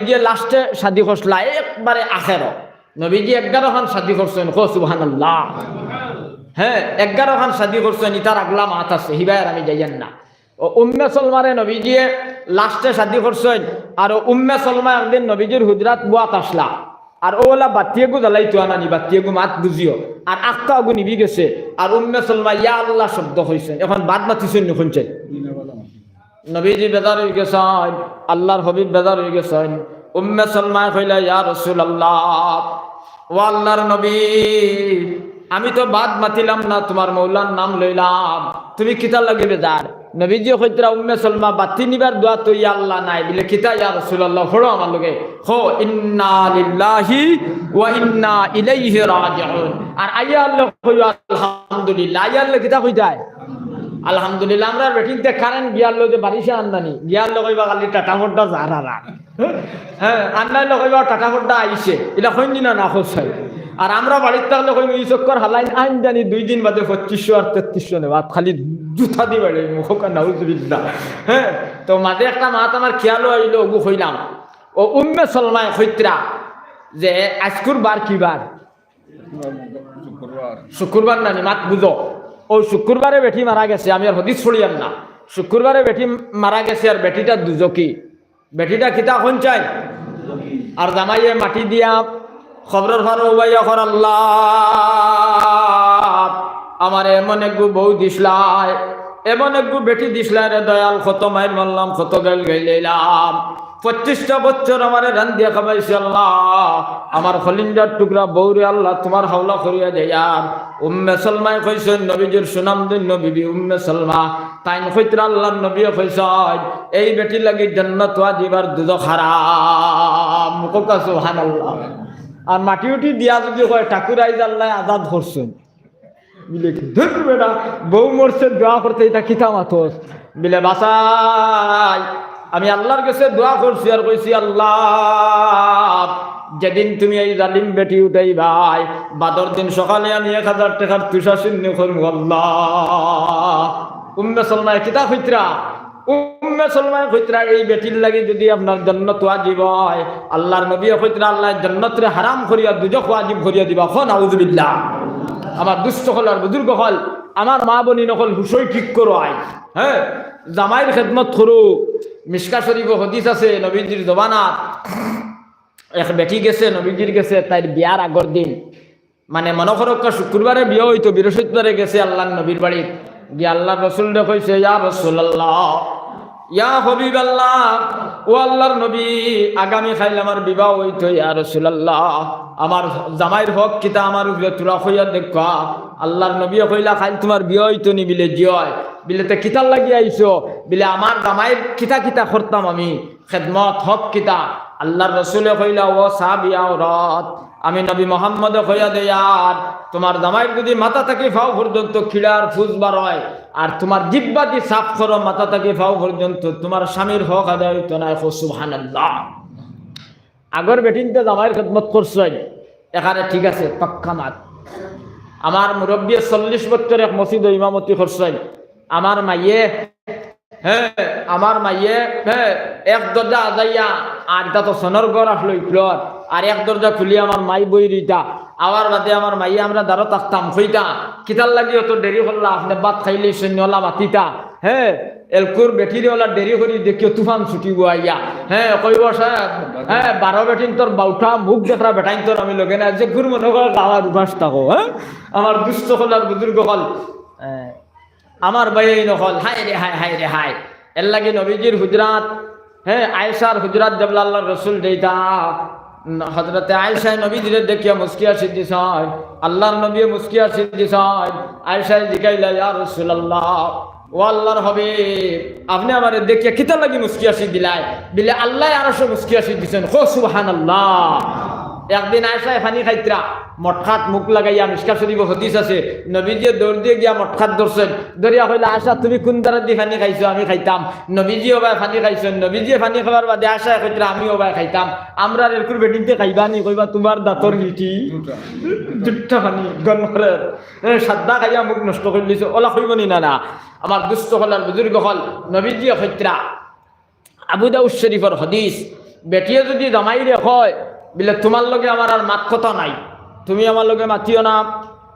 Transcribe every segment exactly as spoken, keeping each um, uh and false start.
নবীজিয়ে লাস্টে শাদি করছলা, একবারে আখেরো। নবীজি এগারো খান শাদি করছইন, কও সুবহানাল্লাহ। হ্যাঁ, এগারো খান শাদি করছইন, ইতার আগলা মাত আছে, হিবায় আর আমি যাইয়ার না। ও উম্মে সলমারে নবীজিয়ে লাস্টে শাদি করছইন, আর ও উম্মে সলমা একদিন নবীজির হুজরাত বওয়াত আছলা, আর অউ অলা বাত্তি এগু জ্বালাইতো আনানি, বাত্তি এগু মাত বুঝিও, আর আখতা অগু নিবি গেছে, আর উম্মে সলমা ইয়া আল্লাহ শব্দ কইছইন। এখন বাদ মাতিছইন নি কইনছইন? নবীজি বেজার অইগেছইন, আল্লার হাবিব বেজার অইগেছইন। উম্মে সলমায় কইলা, "ইয়া রাসূলুল্লাহ, ও আল্লার নবী, আমি তো বাদ মাতিলাম না, তুমার মৌলার নাম লইলাম, তুমি কিতার লাগি বেজার?" নবীজি কইতরা, "উম্মে সলমা, বাত্তি নিবার দোয়াত তো ইয়া আল্লাহ নাই।" বিলে, "কিতা ইয়া রাসূলুল্লাহ, পড়ো আমার লগে।" কও, "ইন্না লিল্লাহি ওয়া ইন্না ইলাইহি রাজিউন।" আর আইয়া আল্লাহ কইও, "আলহামদুলিল্লাহ।" আইয়া আল্লাহ কিতা কইতায়? আলহামদুলিল্লাহ। আমরার বেটিন্তে কারেন্ট গিয়ার লগে বারিশে আমদানি, গিয়ার লগে কইবা খালি টাটা ফোনটা যার আর আর। হ্যাঁ, আর নাইলে কইবা টাটা ফোনটা আইছে। ইলা কইন নি না, না কইছাই। আর আমরা বাড়িত থাকলে কইমু, "ই চক্কর হালাইন আইন জানি দুই দিন বাদে পঁচিশশো আর তেত্রিশশো নেবাত, খালি জুতা দি বাড়ি মুখোকা নাউজুবিল্লাহ।" হ্যাঁ, তো মাঝে একটা মাত আমার খিয়ালো আইলো, অগু কইলাম। ও উম্মে সলমায় কইতরা যে আইজকুর বার কি বার? শুক্রবার। শুক্রবার নানি, মাত বুঝো। ও শুক্রবারে বেটি মারা গেছে, আমি আর হাদিস পড়িয়ার না। শুক্রবারে বেটি মারা গেছে আর বেটিটা দুজখি। বেটিটা কিতা কইনছইন? আর জামাইয়ে মাটি দিয়া কবরর পারো উবাইয়া কর, "আল্লাহ, আমারে এমন এগু বউ দিছলায়, এমন এগু বেটি দিছলায় রে দয়াল, কত মাইর মারলাম, কত গাইল গাইলাইলাম, পঁচিশটা বছর আমারে রান্দিয়া খাবাইছে আল্লাহ, আমার কলিজার টুকরা বউরে আল্লাহ তুমার হাওলা করিয়া দেয়ার।" উম্মে সলমায় কইছইন, নবীজির সুনামধন্য বিবি উম্মে সলমা, তাইন কইতরা আল্লার নবীয়ে কইছইন, "এই বেটির লাগি জান্নাত ওয়াজিব আর দুজখ হারাম।" কউক্কা সুবহানাল্লাহ। আর মাটি উটি দিয়া যুদি কয়, "ঠাকুর আইজ আল্লায় আজাদ করছইন।" বিলে, "ধুর বেটা, বউ মরছে দোয়া করতে, ইতা কিতা মাতস?" বিলে, "বাছাই, আমি আল্লার গেছে দোয়া করছি আর কইছি, 'আল্লাহ, যেদিন তুমি এই জালিম বেটি উঠাইবায়, বাদর দিন সকালে আমি এক হাজার টেকার তুষা সিন্নি করমু আল্লাহ।'" উম্মে সলমায় কিতা কইতরা? উম্মে সলমায় কইতরা, "এই বেটির লাগি যুদি আপনার জান্নাত ওয়াজিব অয়, আল্লার নবীয়ে কইতরা, আল্লায় জান্নাতরে হারাম করিয়া দুজখ ওয়াজিব করিয়া দিবা।" কও নাউজুবিল্লাহ। আমার দুস্ত অকল আর বুজুর্গ অকল, আমার মা বইন অকল, হুশো ঠিক করো আইজ। হ্যাঁ, জামাইর খেদমত করো। মিশকা শরীফো হাদিস আছে, নবীজির জমানাত এক বেটি গেছে নবীজির গেছে, তাইর বিয়ার আগর দিন, মানে, মনো করউক্কা শুক্রবারে বিয়া অইতো, বৃহস্পতিবারে গেছে আল্লার নবীর বাড়িত। গিয়া আল্লার রসুলরে কইছে, "ইয়া রাসূলুল্লাহ, ইয়া হাবিবাল্লাহ, ও আল্লার নবী, আগামী কাইল আমার বিবাহ অইতো, ইয়া রাসূলুল্লাহ, আমার জামাইর হক কিতা আমার উপরে তুরা কইয়া দেউক্কা।" আল্লার নবীয়ে কইলা, "কাইল তুমার বিয়া অইতো নি?" বিলে, "জি অয়।" বিলে, "তে কিতার লাগি আইছো?" বিলে, "আমার জামাইর কিতা কিতা করতাম আমি।" খেদমত হক কিতা? আল্লার রসুলে কইলা, "ও সাহাবী আওরাত, আমি নবী মোহাম্মদে কইয়া দেয়ার, তুমার জামাইর যুদি মাথা থাকি পাও পর্যন্ত কিড়ার ফুজ বারয়, আর তুমার জিব্বা দি সাফ করো মাথা থাকি পাও পর্যন্ত, তুমার স্বামীর হক আদায় অইতো নায়।" কও সুবহানাল্লাহ। আগর বেটিন্তে জামাইর খেদমত করছইন, এখানে ঠিক আছে, পাক্কা মাত। আমার মুরব্বিয়ে চল্লিশ বছর এক মসজিদো ইমামতি করছইন, আমার মাইয়ে হ্যাঁ, আমার মাইয়ে, হ্যাঁ, এক দরজা আজাইয়া, আর ইতা তো সনর ঘর আছলো ইকলর, আর এক দরজা খুলি আমার মাই বই রইতা। আওয়ার বাদে আমার মাইয়ে আমরা দারো থাকতাম, কইতা, "কিতার লাগি অত দেরি করলা? আপনে ভাত খাইলে সৈন্য অলা মাতিতা।" হ্যাঁ, এলকুর বেটিরে অলা দেরি করি দেখিও তুফান ছুটিবো আইয়া। হ্যাঁ, কইবো, "সাব, হ্যাঁ, বারো বেটিন্তর বাউটা মুখ দেখরা বেটাইন্তর আমি লগে না, যে গুর মনো করে গাওয়ার উপাস থাকো।" হ্যাঁ, আমার দুস্ত অকল আর বুজুর্গ অকল। হ্যাঁ। আমার ভাইয়াইন অকল, হায় রে হায়, হায় রে হায়। এরলাগি নবীজির হুজরাত, হ্যাঁ, আয়েশার হুজরাত যেবলা আল্লার রসুল যাইতা, হজরতে আয়েশায় নবীজিরে দেখিয়া মুস্কি হাসি দিছইন, আল্লার নবীয়ে মুস্কি হাসি দিছইন। আয়েশায় জিকাইলা, "ইয়া রাসূলুল্লাহ, ও আল্লার হাবিব, আপনে আমারে দেখিয়া কিতার লাগি মুস্কি হাসি দিলায়?" বিলে, "আল্লায় আরশো মুস্কি হাসি দিছইন।" কও সুবহানাল্লাহ। একদিন আয়েশায় পানি খাইতরা, মটকাত মুখ লাগাইয়া, মিশকা শরীফো হাদিস আছে, নবীজিয়ে দৌড় দিয়া গিয়া মটকাত ধরছইন, ধরিয়া কইলা, "আয়েশা, তুমি কুন ধারদি পানি খাইছো, আমি খাইতাম।" নবীজিয়ে অবায় পানি খাইছইন, নবীজিয়ে পানি খাওয়ার বাদে আয়েশায় কইতরা, "আমি অবায় খাইতাম।" আমরার এলকুর বেটিন্তে খাইবা নি, কইবা, "তুমার দাঁতর মিটি।" জুট্টা পানি, গন্ধরে, এ, সাদ্দা খাইয়া মুখ নষ্ট করিলিছো, অলা কইবো নি না, না। আমার দুস্ত অকল আর বুজুর্গ অকল, নবীজিয়ে কইতরা, আবু দাউদ শরীফর হাদিস, বেটিয়ে যুদি জামাইরে কয়, বিলে, "তুমার লগে আমার আর মাত-কথা নাই, তুমি আমার লগে মাতিও না।"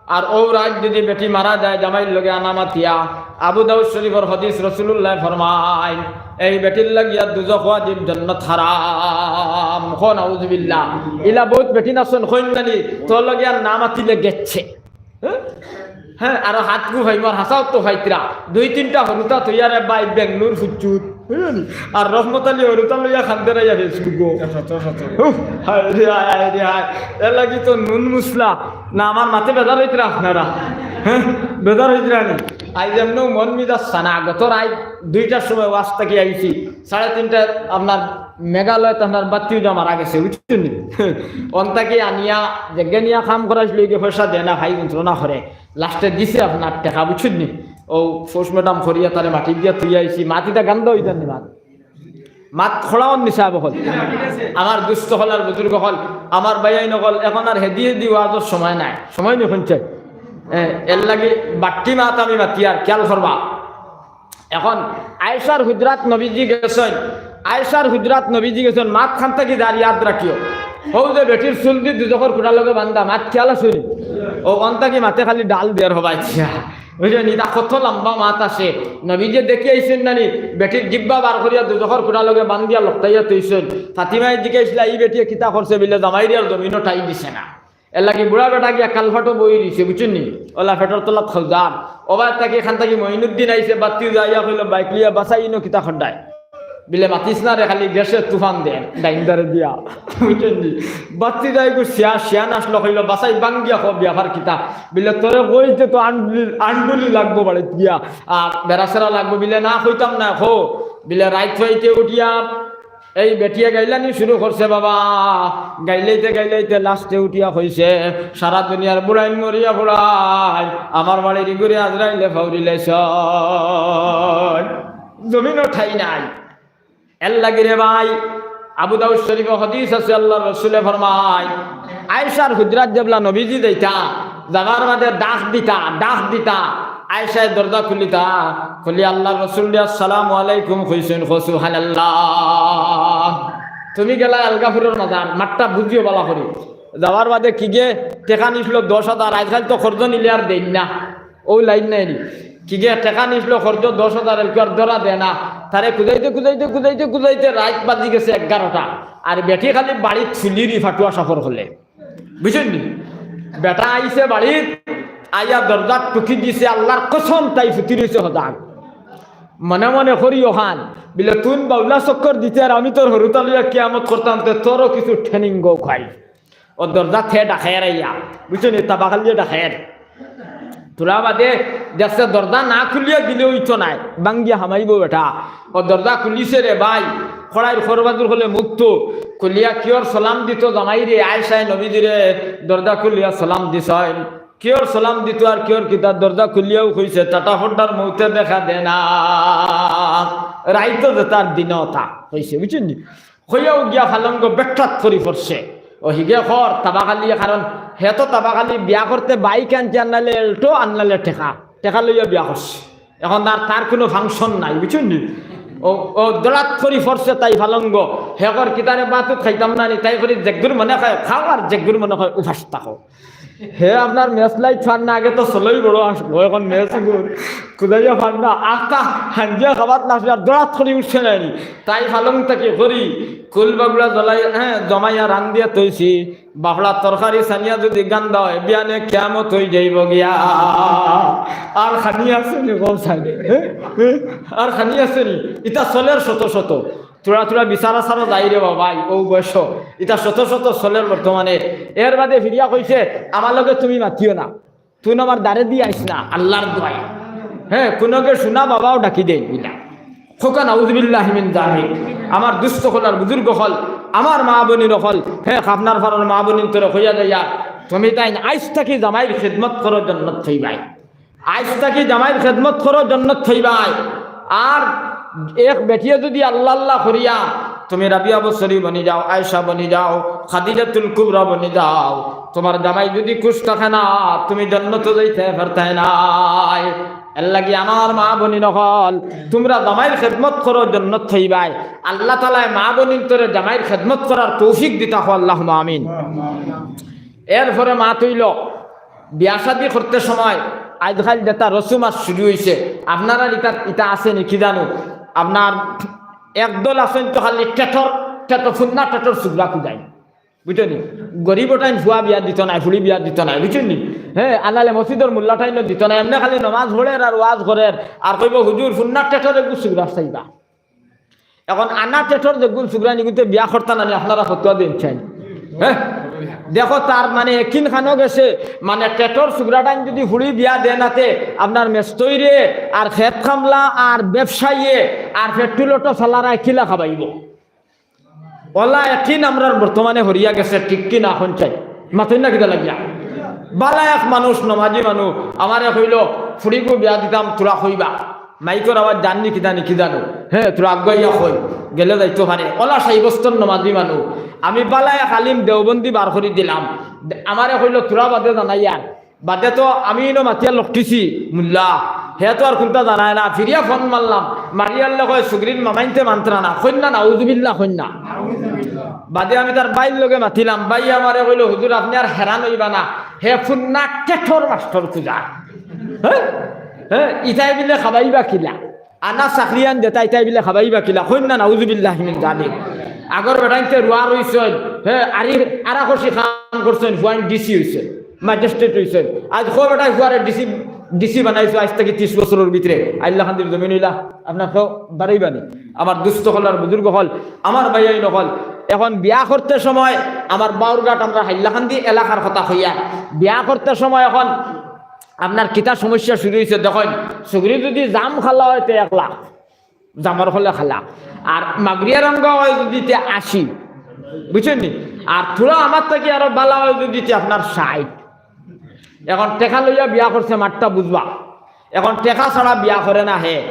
আর অউ রাইত যুদি বেটি মারা যায় জামাইর লগে আনা মাতিয়া, আবু দাউদ শরিফর হাদিস, রাসুলুল্লায় ফরমাইন, "এই বেটির লাগিয়া দুজখ ওয়াজিব, জন্নত হারাম।" কও নাউজুবিল্লাহ। ইলা বউত বেটিন আছইন, কইন নানি, "তোর লগে আর না মাতিলে গেছে।" হে? হে, আরো হাত গু ফাইবার হাছাউ তো ফাইতরা। দুই তিনটা হুরুতা থইয়া রে ভাই বেংলুর ফুচুত। বুঝলি? আর রহমত আলী হুরুতা লইয়া কান্দের আইয়া Facebook-ও। উফ, হায় রে হায়, হায় রে হায়। এর লাগি তো নুন মুসলা। না, আমার মাতে বেজার অইতরা আপনারা। হে? বেজার অইতরা নি? আইজ এমনেউ মন মিজাজ সানা। গত রাইত দুইটার সময় ওয়াজ থাকি আইছি। সাড়ে তিনটায় আপনার মেঘালয়ত আপনার বাত্তি উজা মারা গেছে, বুঝছইন নি? অন থাকি আনিয়া, যেগে নিয়া কাম করাইছিল, ইগে পয়সা দেয় না, ভাই যন্ত্রণা করে। লাস্টে দিছে আপনার টেকা, বুঝছইন নি? অউ ফৌজ ম্যাডাম করিয়া তারে মাটি দিয়া থইয়া আইছি, মাটিটা গান্দা অইতার নি মাত। মাত খোড়াওন নিছে আবো হল। আমার দুস্ত অকল আর বুজুর্গ অকল, আমার ভাইয়াইন অকল, এখন আর হেদি হেদি ওয়াজর সময় নাই, সময় নি কইনচাই। এ, এর লাগি বাট্টি মাত আমি মাতিয়ার, খেয়াল করবা। এখন আয়েশার হুজরাত নবীজি গেছইন, আয়েশার হুজরাত নবীজি গেছইন, মাত খান থাকি যার ইয়াদ রাখিও। হউ যে বেটির চুল দি দুজখর খুঁটার লগে বান্ধা, মাত খেয়াল আছে নি? অউ অন থাকি মাতে খালি ডাল দের হবাই দিয়া। বুঝছইন নি? ইতা কত লম্বা মাত আছে। নবীজি দেখি আইছইন না নি, বেটির জিব্বা বার করিয়া দুজখর খুঁটার লগে বান্ধিয়া লটকাইয়া থইছইন। ফাতিমায় জিকাইছলা, "ই বেটিয়ে কিতা করছে?" বিলে, "জামাইরে আর জমিনো ঠাই দিছে না।" এর লাগি বুড়া বেটা গিয়া কালফাটো বই রইছে, বুঝছইন নি? অলা ফেটর তলাত খোঁজার। ওবার থাকি, এখান থাকি মঈনুদ্দিন আইছে, বাত্তি যাইয়া কইলো, "বাইক লইয়া বাসাই ইনো কিতা খড্ডায়?" বিলে, "মাতিস না রে, খালি গ্যাসের তুফান দেয়, ডাইন্দারে দিয়া।" বুঝছইন নি? বাত্তি যাই গো শিয়া, শিয়ান আসলো, কইলো, "বাসাই বাঙ্গিয়া কো, ব্যাপার কিতা?" বিলে, "তোরে কইতে তো আন্ডুলি, আন্ডুলি লাগবো বাড়িত গিয়া, আর বেড়াছেড়া লাগবো।" বিলে, "না, কইতাম না, কো।" বিলে, রাইত হইতে উঠিয়া এই বেটিয়ে গাইলানি শুরু করছে বাবা, গাইলাইতে গাইলাইতে লাস্টে উঠিয়া কইছে, "সারা দুনিয়ার বুড়াইন মরিয়া ফুড়াইন, আমার বাড়ির ইগুরে আজরাইলে ফাউরিলাইছে, জমিনো ঠাই নাই।" এর লাগি রে ভাই, আবু দাউদ শরিফো হাদিস আছে, আল্লার রসুলে ফরমাইন, আয়েশার হুজরাত যেবলা নবীজি যাইতা, যাবার বাদে ডাক দিতা, ডাক দিতা, আয়েশায় দরজা খুলিতা, খুলি আল্লার রসুলরে "আসসালামু আলাইকুম" কইছইন, কও সুবহানাল্লাহ। তুমি গেলায় আলগাপুরর মাজার, মাতটা বুঝিও ভালা করি। যাওয়ার বাদে কিগে টেকা নিছলো দশ হাজার, আইজকাইল তো কর্জ নিলে আর দেইন না, অউ লাইন নাই নি। কিগে টেকা নিছলো কর্জ দশ হাজার, এলকু আর ধরা দেয় না। তারে খুজাইতে, খুজাইতে, খুজাইতে, খুজাইতে রাইত বাজি গেছে এগারোটা। আর বেটি খালি বাড়িত ফুলিরি ফাটুয়া সাফর করলে। বুঝছইন নি? বেটা আইছে বাড়িত, আইয়া দরজাত টুকি দিছে, আল্লার কসম তাই ফুতি রইছে হদান। মনে মনে করি ওখান, বিলে, "তুইন বাউলা চক্কর দিতে আর আমি তোর হুরুতা লইয়া কিয়ামত করতাম, তে তোরও কিছু training গো খাই।" অউ দরজা থে ডাকের আইয়া, বুঝছইন নি? তাবাখালিয়ে ডাকের। থুড়া বাদে দেখছে দরজা না খুলিয়া দিলে অইতো নায়, বাঙ্গিয়া হামাইবো বেটা। অউ দরজা খুলিছে রে ভাই, খড়াইর খরবাজুর হলে মুক্ত। খুলিয়া কিয়র সালাম দিতো জামাইরে, আয়েশায় নবীজিরে দরজা খুলিয়া সালাম দিছইন। কিয়র সালাম দিতো আর কিয়র কিতা, দরজা খুলিয়াউ কইছে, "টাটা ফড্ডার মউতে দেখা দে না, রাইতো যেতা দিনো অতা" কইছে, বুঝছইন নি? কইয়াউ গিয়া ফালঙ্গ বেট্টাত করি পড়ছে। অউ হিগে কর তাবাখালি, কারণ হে তো তাবাখালি বিয়া করতে বাইক আনতে, আননালে এল্টো, আননালে টেকা, টেকা লইয়া বিয়া করছে। এখন আর তার কুনু function নাই, বুঝছইন নি? অউ, অউ দরাত করি পড়ছে তাই ফালঙ্গ। হে কর, "কিতারে বাতুত খাইতাম না নি?" তাই করি যেগুর মনে কয় খাও আর যেগুর মনে কয় উপাস থাকো। হে আপনার match light ফার না, আগে তো চলই বড় আসলো, এখন match গুর খুজাইয়া ফার না, আখতা হাঞ্জিয়া খাবাত না আসলে আর দরাত করি উঠছে না নি। তাই ফালং থাকি করি, কুল বাগুড়া জ্বলাই, হ্যাঁ, জমাইয়া রান্দিয়া থইছি। বাফড়া তরকারি সানিয়া যুদি গান্দা অয়, বিয়ানে কিয়ামত অই যাইবো গিয়া। আর খানি আছে নি, কও সাইডে? হ্যাঁ? হ্যাঁ? আর খানি আছে নি? ইতা চলের শত শত। থুড়া থুড়া বিচার আচারও যাই রে বাবা, অউ বয়স। ইতা শত শত চলের বর্তমানে। এর বাদে ফিরিয়া কইছে, "আমার লগে তুমি মাতিও না।" তুইন আমার দ্বারে দি আইস না, আল্লার দোয়াই। হ্যাঁ, কুনুগে শুনা বাবাও ডাকি দেইন না। খোকা নাউজুবিল্লাহি মিন জালিক। আমার দুস্ত অকল আর বুজুর্গ অকল, আমার মা বইন অকল, হ্যাঁ, আপনার ফারর মা বইন তোরে কইয়া যাইয়ার, তুমি তাইন আইজ থাকি জামাইর খেদমত করো, জন্নত পাইবায়। আইজ থাকি জামাইর খেদমত করো, জন্নত পাইবায়। আর এক বেটিয়ে যুদি আল্লা আল্লা করিয়া তুমি রাবিয়া বসরি বনি যাও, আয়েশা বনি যাও, খাদিজাতুল কুবরা বনি যাও, তুমার জামাই যুদি খুশ থাকে না, তুমি জন্নতো যাইতায় পারতায় নায়। এরলাগি আমার মা বইন অকল, তুমরা জামাইর খেদমত করো, জন্নত পাইবায়। আল্লাহ তাআলায় মা বইনতরে জামাইর খেদমত করার তৌফিক দিতা কও, আল্লাহুম্মা আমিন। এরপরে মাত অইলো, বিয়া শাদি করতে সময় আইজকাইল যেটা রসুম আর শুরু অইছে, আপনারার ইটা, ইটা আছে নি কি জানো, আপনার একদল আছইন তো খালি টেটর, টেটো ফুন্না টেটর সুগরা খুজাইন, বুঝছইন নি? গরিব অটাইন ফুয়া বিয়া দিতো নায়, ফুড়ি বিয়া দিতো নায়, বুঝছইন নি? হে, আনালে মসজিদর মুল্লাটাইনও দিতো নায়, এমনে খালি নমাজ পড়ের আর ওয়াজ করের, আর কইবো, "হুজুর, ফুন্না টেটর এগু সুগরা চাইবা।" এখন আনা টেটর যেগুন সুগরাইন ইগুনতে বিয়া করতা না নি, আপনারা ফতুয়া দেইন চাইন। হে? দেখো তার মানে একিন খানো গেছে, মানে টেটর সুগরাটাইন যদি ফুড়ি বিয়া দেয় না তে, আপনার মেস্তইরে আর খেত কামলা আর ব্যবসায়ীয়ে আর পেট্রোল অটো চালারায় কিলা খাবাইবো? অলা একিন আমরার বর্তমানে হরিয়া গেছে, ঠিক কি না? এখন চাই মাতইন না কিতা লাগিয়া? বালা এক মানুষ, নমাজি মানুষ, আমারে কইলো, "ফুড়িগু বিয়া দিতাম, তুরা কইবা।" মাইকর আওয়াজ জাননি কিতা নি কি জানো? হে, তুরা আগুয়াইয়া কই, গেলে যাইতো পারে। অলা সাব্যস্ত নমাজি মানুষ। আমি বালা এক আলিম দেওবন্দি বার করি দিলাম। দে-, আমারে কইলো, "তুরা বাদে জানাইয়ার।" বাদে তো আমি ইনো মাতিয়া লকটিছি, মুল্লা। হে তো আর কুনতা জানায় না। ফিরিয়া ফোন মারলাম, মারিয়ারলে কয়, "সুগরির মামাইন্তে মানতরা না।" কইন না, নাউজুবিল্লাহ কইন না। বাদে আমি তার বাইর লগে মাতিলাম, বাই আমারে কইলো, "হুজুর, আপনে আর হেরান অইবা না, হে ফুন্না টেটর মাস্টর খুজার।" হে? হে, ইতায় বিলে খাবাইবা কিলা? আনা চাকরিয়ান যেটা, ইতায় বিলে খাবাইবা কিলা? কইন না, নাউজুবিল্লাহি মিন যালিক। আগর বেটাইন্তে রুয়া রইছইন, হে, আরি, আরা খুশি খান করছইন, ফুয়াইন ডিসি অইছে, ম্যাজিস্ট্রেট অইছে। আইজ কও বেটায় ফুয়ারে ডিসি, ডিসি বানাইছো, আইজ থাকি তিরিশ বছরর ভিতরে আইল্লাকান্দির জমিন অইলা, আপনার কেউ বাড়াইবা নি? আমার দুস্ত অকল আর বুজুর্গ অকল, আমার ভাইয়াইন অকল, এখন বিয়া করতে সময় আমার বাউরঘাট আমরা হাইলাকান্দি এলাকার কথা কইয়া, বিয়া করতে সময় এখন আপনার কিতা সমস্যা শুরু অইছে দেখইন, সুগরি যদি জাম খালা অয় তে এক লাখ, জামর খলে খালা, আর মাগুরিয়া রঙ্গ অয় যদি তে আশি, বুঝছইন নি? আর থুড়া আমার থাকি আরো বালা অয় যদি তে আপনার ষাইট। এখন টেকা লইয়া বিয়া করছে, মাতটা বুঝবা। এখন টেকা ছাড়া বিয়া করে না হে।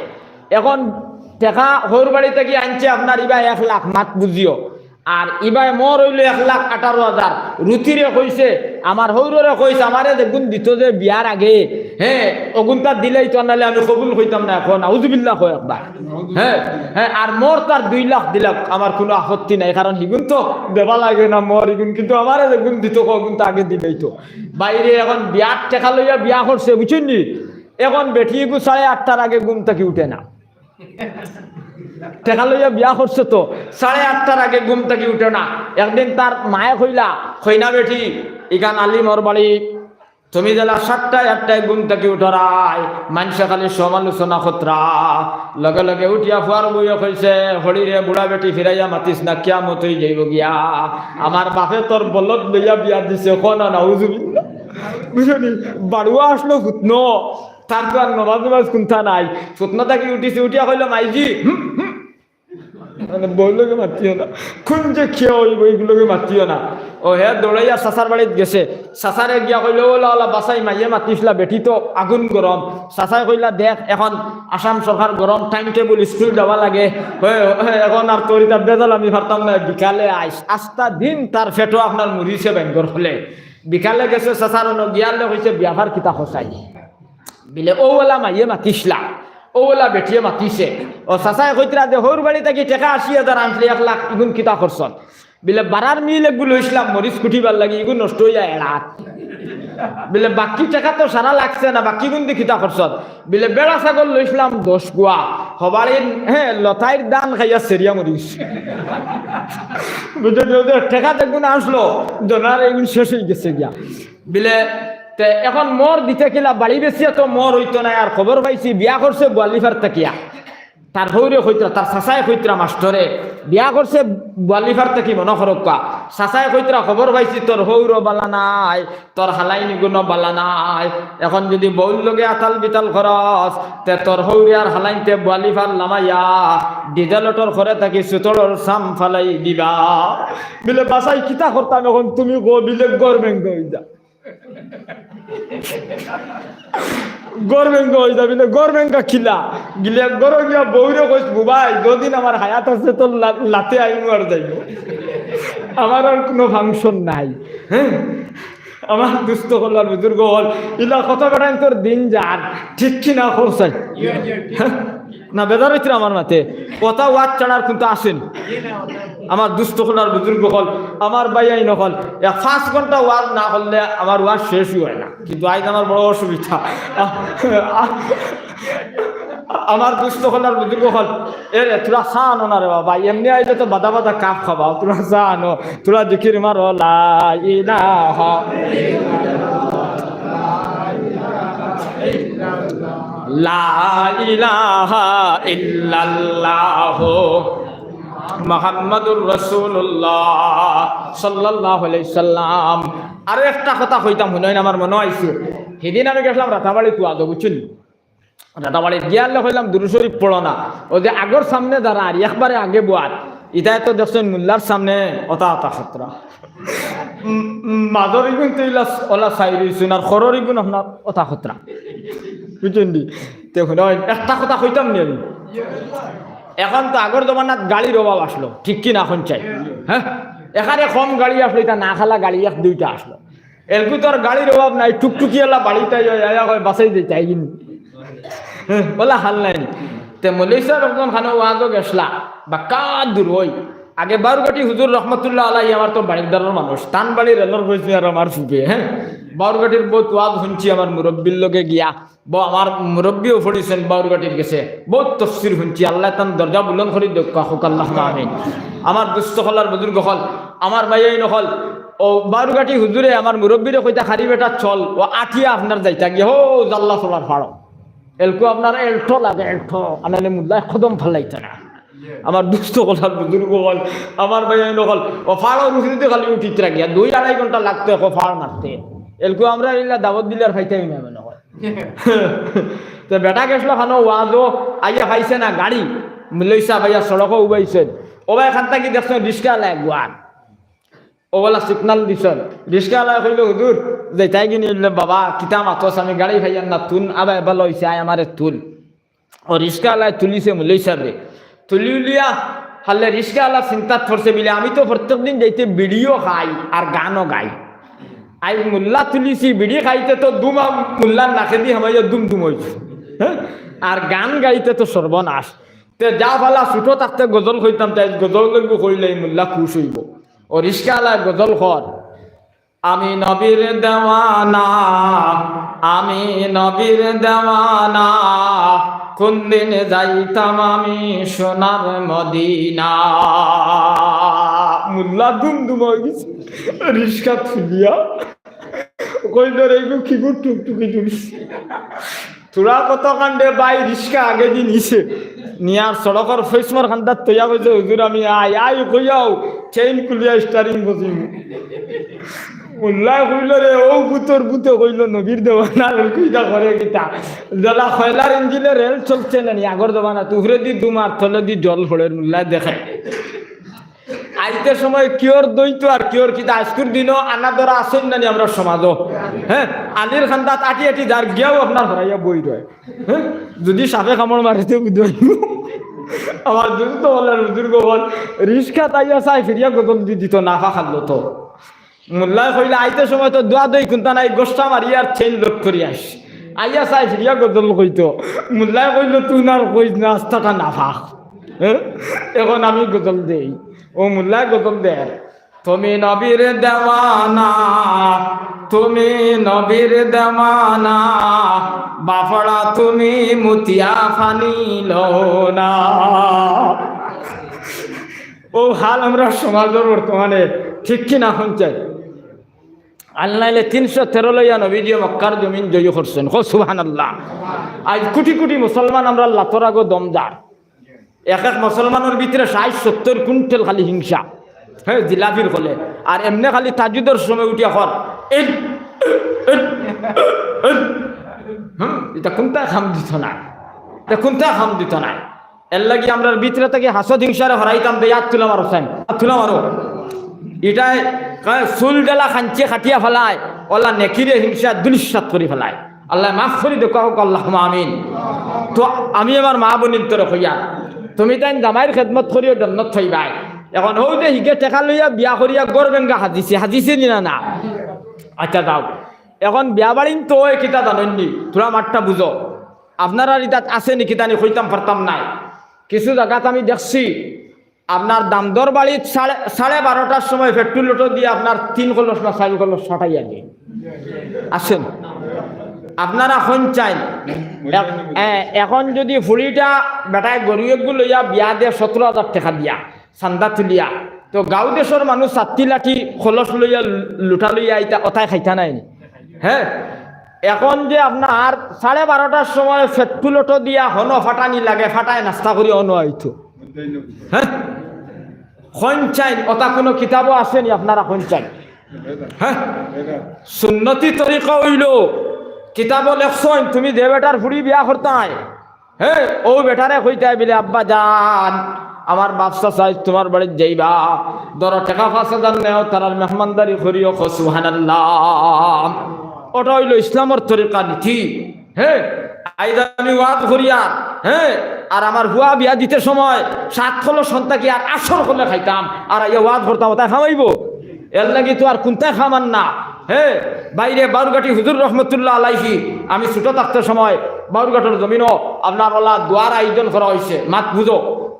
এখন টেকা হউর বাড়ি থাকি আনছে আপনার ইবা এক লাখ, মাত বুঝিও। আর ইবায় মোর অইলো এক লাখ আঠারো হাজার। রুতিরে কইছে, আমার হউররে কইছে, আমারে যেগুন দিতো যে বিয়ার আগে, হে, অগুনতা দিলাইতো, নাইলে আমি কবুল কইতাম না। এখন নাউজুবিল্লাহ কও একবার। হে, হে, আর মোর তার দুই লাখ দিলাউক, আমার কুনু আপত্তি নাই, কারণ হিগুন তো দেবা লাগে না মোর হিগুন, কিন্তু আমারে যেগুন দিতো, অগুনতা আগে দিলাইতো। বাইরে এখন বিয়ার টেকা লইয়া বিয়া করছে, বুঝছইন নি? এখন বেটি ইগু সাড়ে আটটার আগে ঘুম থাকি উঠে না। টেকা লইয়া বিয়া করছে তো, সাড়ে আটটার আগে ঘুম থাকি উঠে না। একদিন তার মায়ে কইলা, "কইনা বেটি, ইখান আলিমর বাড়ি, তুমি যেলা সাতটায় আটটায় ঘুম থাকি উঠরায়, মানষে খালি সমালোচনা করতরা।" লগে লগে উঠিয়া ফুয়ার বউয়ে কইছে, "হড়িরে বুড়া বেটি, ফিরাইয়া মাতিস না, কিয়ামত অই যাইবো গিয়া। আমার বাপে তোর বলদ লইয়া বিয়া দিছে, কও না নাউজুবিল্লাহ।" বুঝছইন নি? বাড়ুয়া আসলো ফুতনো, তার তো আর নমাজ নমাজ কুনতা নাই। ফুতনো থাকি উঠিছে, উঠিয়া কইলো, "মাইজি, হুম, হুম।" মানে, বউর লগে মাতিও না। কুন যে কিয়া অইবো, ইগুর লগে মাতিও না। ও হে দৌড়াইয়া চাচার বাড়িত গেছে। চাচারে গিয়া কইলো, "ওলা, ওলা, বাছাই, মাইয়ে মাতিছলা, বেটি তো আগুন গরম।" চাচায় কইলা, "দেখ, এখন আসাম সরকার গরম, টাইম টেবুল, স্কুল যাওয়া লাগে। হে, হে, এখন আর তোর ইতা বেজাল আমি পারতাম না, বিকালে আইস।" আস্তা দিন তার পেটো আপনার মুড়িছে বাইঙ্গর খলে। বিকালে গেছে চাচার অনো, গিয়ারলে কইছে, "বিয়াফার কিতা খসাই?" বিলে, "অউ ওলা মাইয়ে মাতিছলা, অউ ওলা বেটিয়ে মাতিছে।" ও চাচায় কইতরা যে, "হউর বাড়ি থাকি টেকা আশি হাজার আনছলে, এক লাখ, ইগুন কিতা করছত?" বিলে, "বারার মিল এগু লইছলাম মরিচ কুটিবার লাগি, ইগু নষ্ট অইয়া এড়াত।" বিলে, "বাকি টেকা তো সারা লাগছে না, বাকিগুন দি কিতা করছত?" বিলে, "বেড়া ছাগল লইছলাম দশ গুয়া, হবারে, হে, লতাইর ধান খাইয়া সেরিয়া মরিছ।" বুঝছইন নি? টেকা যেগুন আনছলো, দনার ইগুন শেষ অই গেছে গিয়া। বিলে, "তে এখন মোর দিতে কিলা, বাড়ি বেচিয়া তো মোর অইতো নায়, আর খবর পাইছি বিয়া করছে বুয়ালিফার থাকিয়া।" তার হউরে কইতরা, তার চাচায় কইতরা মাস্টরে, "বিয়া করছে বুয়ালিফার থাকি, মনো করউক্কা।" চাচায় কইতরা, "খবর পাইছি তোর হউরও বালা নায়, তোর হালাইন ইগুনও বালা নায়। এখন যদি বউর লগে আতাল বিতাল করস, তে তোর হউরে আর হালাইন্তে বুয়ালিফার লামাইয়া ডিজেল অটোর খরে থাকি সুতড়র সাম ফালাই দিবা।" বিলে, "বাছাই, কিতা করতাম এখন তুমি কও?" বিলে, "ঘর ভেঙ্গা অই যা।" ঘর ভেঙ্গা অই যা। বিলে, "ঘর ভেঙ্গা কিলা?" বিলে, "ঘরো গিয়া বউরে কইস, 'বুবাই, যতদিন আমার হায়াত আছে, তোর লা-, লাতে আইমু আর যাইমু। আমার আর কুনু ফাংশন নাই।" হে? আমার দুস্ত অকল আর বুজুর্গ অকল, ইলা কথা বেটাইন তোর দিন যার, ঠিক কি না কও চাই? না, বেজার অইতরা আমার মাতে। কথা ওয়াজ ছাড়ার কুন্তা আছে নি। আমার দুস্ত অকল আর বুজুর্গ অকল, আমার ভাইয়াইন অকল, এক পাঁচ ঘন্টা ওয়াজ না করলে আমার ওয়াজ শেষই অয় না। কিন্তু আইজ আমার বড় অসুবিধা। আ-, আ-, আমার দুস্ত অকল আর বুজুর্গ অকল, এরে, থুড়া চা আনো না রে বাবা, এমনে আইলে তো বাদা বাদা কাপ খাবা, থুড়া চা আনো, থুড়া জিকির মারো, লা ইলাহা, লা ইলাহা ইল্লাল্লাহ মুহাম্মাদুর রাসূলুল্লাহ সাল্লাল্লাহু আলাইহি সাল্লাম। আরো একটা কথা কইতাম, হুনইন, আমার মনো আইছে, হিদিন আমি গেছলাম রাতাবাড়িত ওয়াজো, বুঝছইন? রাতাবাড়িত গিয়া আরলে কইলাম, দুরূদ শরীফ পড়ো না। অউ যে আগর সামনে যারা আর একবারে আগে বওয়ার, ইতায় তো দেখছইন মুল্লার সামনে অতা অতা খতরা। উম, উম, মাজর ইগুন তো ইলা অলা চাই রইছইন, আর খরর ইগুন আপনার অতা খতরা। বুঝছইন নি? তে হুনইন, একটা কথা কইতাম নি আমি। অখন তো আগর জমানাত গাড়ির অভাব আছলো, ঠিক কি না কইন চাই? হ্যাঁ? এখানে কম গাড়ি আছলো, ইতা না খালা গাড়ি এক দুইটা আছলো। এলকু তো আর গাড়ির অভাব নাই, টুকটুকি এলা বাড়িত আইয়া, আইয়া কয়, "বাছাই দে, তাই কিনি।" অলা হাল নাই নি। তে মৌলভী সাব একজন খানো ওয়াজো গেছলা, বাক্কা দূর অই। আগে বাউরঘাটি হুজুর রহমতুল্লাহ আলাইহি আমার তো বাড়ির দারর মানুষ, তান বাড়ি রেলর পয়সা আর আমার ফুপে, হ্যাঁ। বাউরঘাটির বউত ওয়াজ হুনছি আমার মুরব্বির লগে গিয়া। বউ আমার মুরব্বিও পড়ছইন বাউরঘাটির গেছে, বউত তফসির হুনছি। আল্লায় তান দরজা বুলন্দ করি দেউক্কা, কউক্কা আল্লাহুম্মা আমিন। আমার দুস্ত অকল আর বুজুর্গ অকল, আমার ভাইয়াইন অকল, অউ বাউরঘাটি হুজুরে আমার মুরব্বিরে কইতা, "খারি বেটা চল, অউ আটিয়া আপনার যাইতা গিয়া, হউ জাল্লা চলার ফাড়ো।" এলকু আপনার এল্টো লাগে, এল্টো, আনালে মুল্লায় কদম ফালাইতা না। আমার দুস্ত অকল আর বুজুর্গ অকল, আমার ভাইয়াইন অকল, অউ ফাড়র উপরেদি খালি উঠিতরা গিয়া, দুই আড়াই ঘন্টা লাগতো এক ফাড় মারতে। এলকু আমরা ইলা দাওয়াত দিলে আর পাইতাম না মনো কয়। তে বেটা গেছলো খানো ওয়াজো, আইয়া পাইছে না গাড়ি, মৌলভী সাব আইয়া সড়কো উবাইছইন। অউ ভাই, খান থাকি দেখছইন রিস্কা আলা আগুয়ার। অউ অলা signal দিছইন। রিস্কা আলায় কইলো, "হুজুর, যাইতায় কিনি?" অইলে, "বাবা, কিতা মাতস, আমি গাড়ি পাইয়ার না, তুল, আবা, ভালা অইছে, আয় আমারে তুল।" অউ রিস্কা আলায় তুলিছে মৌলভী সাবরে। তুলি উলিয়া হারলে রিস্কা আলা চিন্তাত পড়ছে বুলে, "আমি তো প্রত্যেক দিন যাইতে বিড়িও খাই আর গানও গাই। আইজ মুল্লা তুলিছি, বিড়ি খাইতে তো দুমা মুল্লার নাকেদি হামাইয়া দুম দুম অইছে, হ্যাঁ? আর গান গাইতে তো সর্বনাশ। তে যা ফালা ছুটো থাকতে গজল কইতাম, তাই গজল লাগবো কইলে মুল্লা খুশ অইবো।" অউ রিস্কা আলায় গজল কর, "আমি নবীর দেওয়ানা, আমি নবীর দেওয়ানা, কোন দিন যাইতাম আমি সোনার মদিনা।" মুল্লা দুম দুম অই গেছে, রিস্কা তুলিয়া কইলো, "রে, এগু কিগু টুকটুকি তুলছি।" থুড়া কত কাণ্ডে ভাই রিস্কা আগেদি নিছে, নিয়ার সড়কর ফৈসমর কান্দাত থইয়া কইছে, "হুজুর, আমি আই, আই কইয়াউ চেইন খুলিয়া steering বজিমু।" মুল্লায় কইলো, "রে, অউ ভূতর ভূতে কইলো নবীর দেওয়ানা, আর কইতা করে কিতা? যেলা কয়লার ইঞ্জিনে রেল চলছে না নি আগর জমানাত, উপরেদি দুম আর তলেদি জল পড়ের।" মুল্লায় দেখে আইতে সময় কিওর দইতো আর কিওর কিতা, আইজকুর দিনও আনা ধরা আছইন না নি আমরার সমাজো? হ্যাঁ, আলির কান্দাত আটি আটি যার গিয়াউ আপনার হরাইয়া বই রয়। হ্যাঁ, যুদি সাপে কামড় মারে তে বুঝাইবো। আমার দুস্ত অকল আর বুজুর্গ অকল, রিস্কাত আইয়া চাই ফিরিয়া গজল দি দিতো, নাফা খাইলো তো। মুল্লায় কইলে, "আইতে সময় তো দোয়া দই কুন্তা নাই, গোসা মারি আর চেইন lock করি আইস।" আইয়া চাই ফিরিয়া গজল কইতো। মুল্লায় কইলো, "তুই আর কইস না, আস্তাটা নাফাক।" হ্যাঁ? অখন আমি গজল দেই। অউ মুল্লায় গজল দের, "তুমি নবীর দেওয়ানা, তুমি নবীর দেওয়ানা, বাফড়া তুমি মুতিয়া পানি লও না।" অউ হাল আমরার সমাজর বর্তমানে, ঠিক কি না কইন চাই? আর নাইলে তিনশো তেরো লইয়া নবীজিয়ে মক্কার জমিন জয়ী করছইন। কও সুবহানাল্লাহ। আইজ কুটি কুটি মুসলমান আমরার লাতর আগো দম যার। এক এক মুসলমানর ভিতরে ষাইট সত্তইর কুইন্টাল খালি হিংসা। হ্যাঁ, জিলাপির কলে। আর এমনে খালি তাহাজ্জুদর সময় উঠিয়া কর, "এই, এই, এই।" হুম, ইতা কুন্তা কাম দিতো নায়। ইতা কুন্তা কাম দিতো নায়। এরলাগি আমরার ভিতরে থাকি হাসদ হিংসারে হরাইতাম দে, আত তুলা মারো চাইন, আত তুলা মারো। ইটায় কয়, চুল যেলা কাঞ্চি কাটিয়া ফালায়, অলা নেকিরে হিংসা ধুলিস্যাৎ করি ফালায়। আল্লায় মাফ করি দেউক্কা, কউক্কা আল্লাহুম্মা আমিন। তো আমি আমার মা বইনতরে কইয়ার, তুমি তাইন জামাইর খেদমত করিও, জন্নত পাইবায়। অখন হউ যে হিগে টেকা লইয়া বিয়া করিয়া ঘর ভাঙ্গা হাজিছে, হাজিছে নি না? না। আচ্ছা, যাও। এখন বিয়া বাড়িন তো অয় কিতা জানইননি, থুড়া মাতটা বুঝো। আপনারার ইতাত আছে নি কিতা নি কইতাম পারতাম নায়। কিছু জাগাত আমি দেখছি, আপনার দামদর বাড়িত সাড়ে, সাড়ে বারোটার সময় পেট্রোল অটো দিয়া আপনার তিন কলস না চাইর কলস ফাটাইয়া দেয়। আছেন? আপনারা কইন চাইন। এ-, এ-, এখন যুদি ফুড়িটা বেটায় গরু এগু লইয়া বিয়া দেয় সতেরো হাজার টেকা দিয়া, চান্দা তুলিয়া, তো গাঁও দেশর মানুষ ছাত্তি লাঠি কলস লইয়া, লুটা লইয়া ইতা অতায় খাইতা নায় নি? হ্যাঁ, এখন যে আপনার সাড়ে বারোটার সময় পেট্রোল অটো দিয়া হনো ফাটানি লাগে, ফাটায় নাস্তা করি অনো আইতো। হ্যাঁ, কইন চাইন, অতা কুনু কিতাবো আছে নি? আপনারা কইন চাইন। হ্যাঁ, সুন্নতি তরিকা অইলো, কিতাবো লেখছইন, তুমি যে বেটার ফুড়ি বিয়া করতায়, হ্যাঁ, অউ বেটারে কইতায় বিলে, "আব্বা জান, আমার বাপ চাচায় তুমার বাড়িত যাইবা, ধরো টেকা পাঁচ হাজার নেও, তারার মেহমানদারি করিও, কও সুবহানাল্লাহ।" অটা অইলো ইসলামর তরিকা নীতি। হ্যাঁ, আইজ আমি ওয়াজ করিয়ার, হ্যাঁ, আর আমার ফুয়া বিয়া দিতে সময় সাত কলস সন্তাকি আর আছর কলে খাইতাম, আর আইয়া ওয়াজ করতাম, অতায় খাওয়াইবো? এর লাগি তো আর কুনতায় খামান না। হ্যাঁ, বাইরে বাউরঘাটি হুজুর রহমতুল্লাহ আলাইহি, আমি ছোট থাকতে সময় বাউরঘাটর জমিনো আপনার অলা দোয়ার আয়োজন করা অইছে। মাত বুঝো,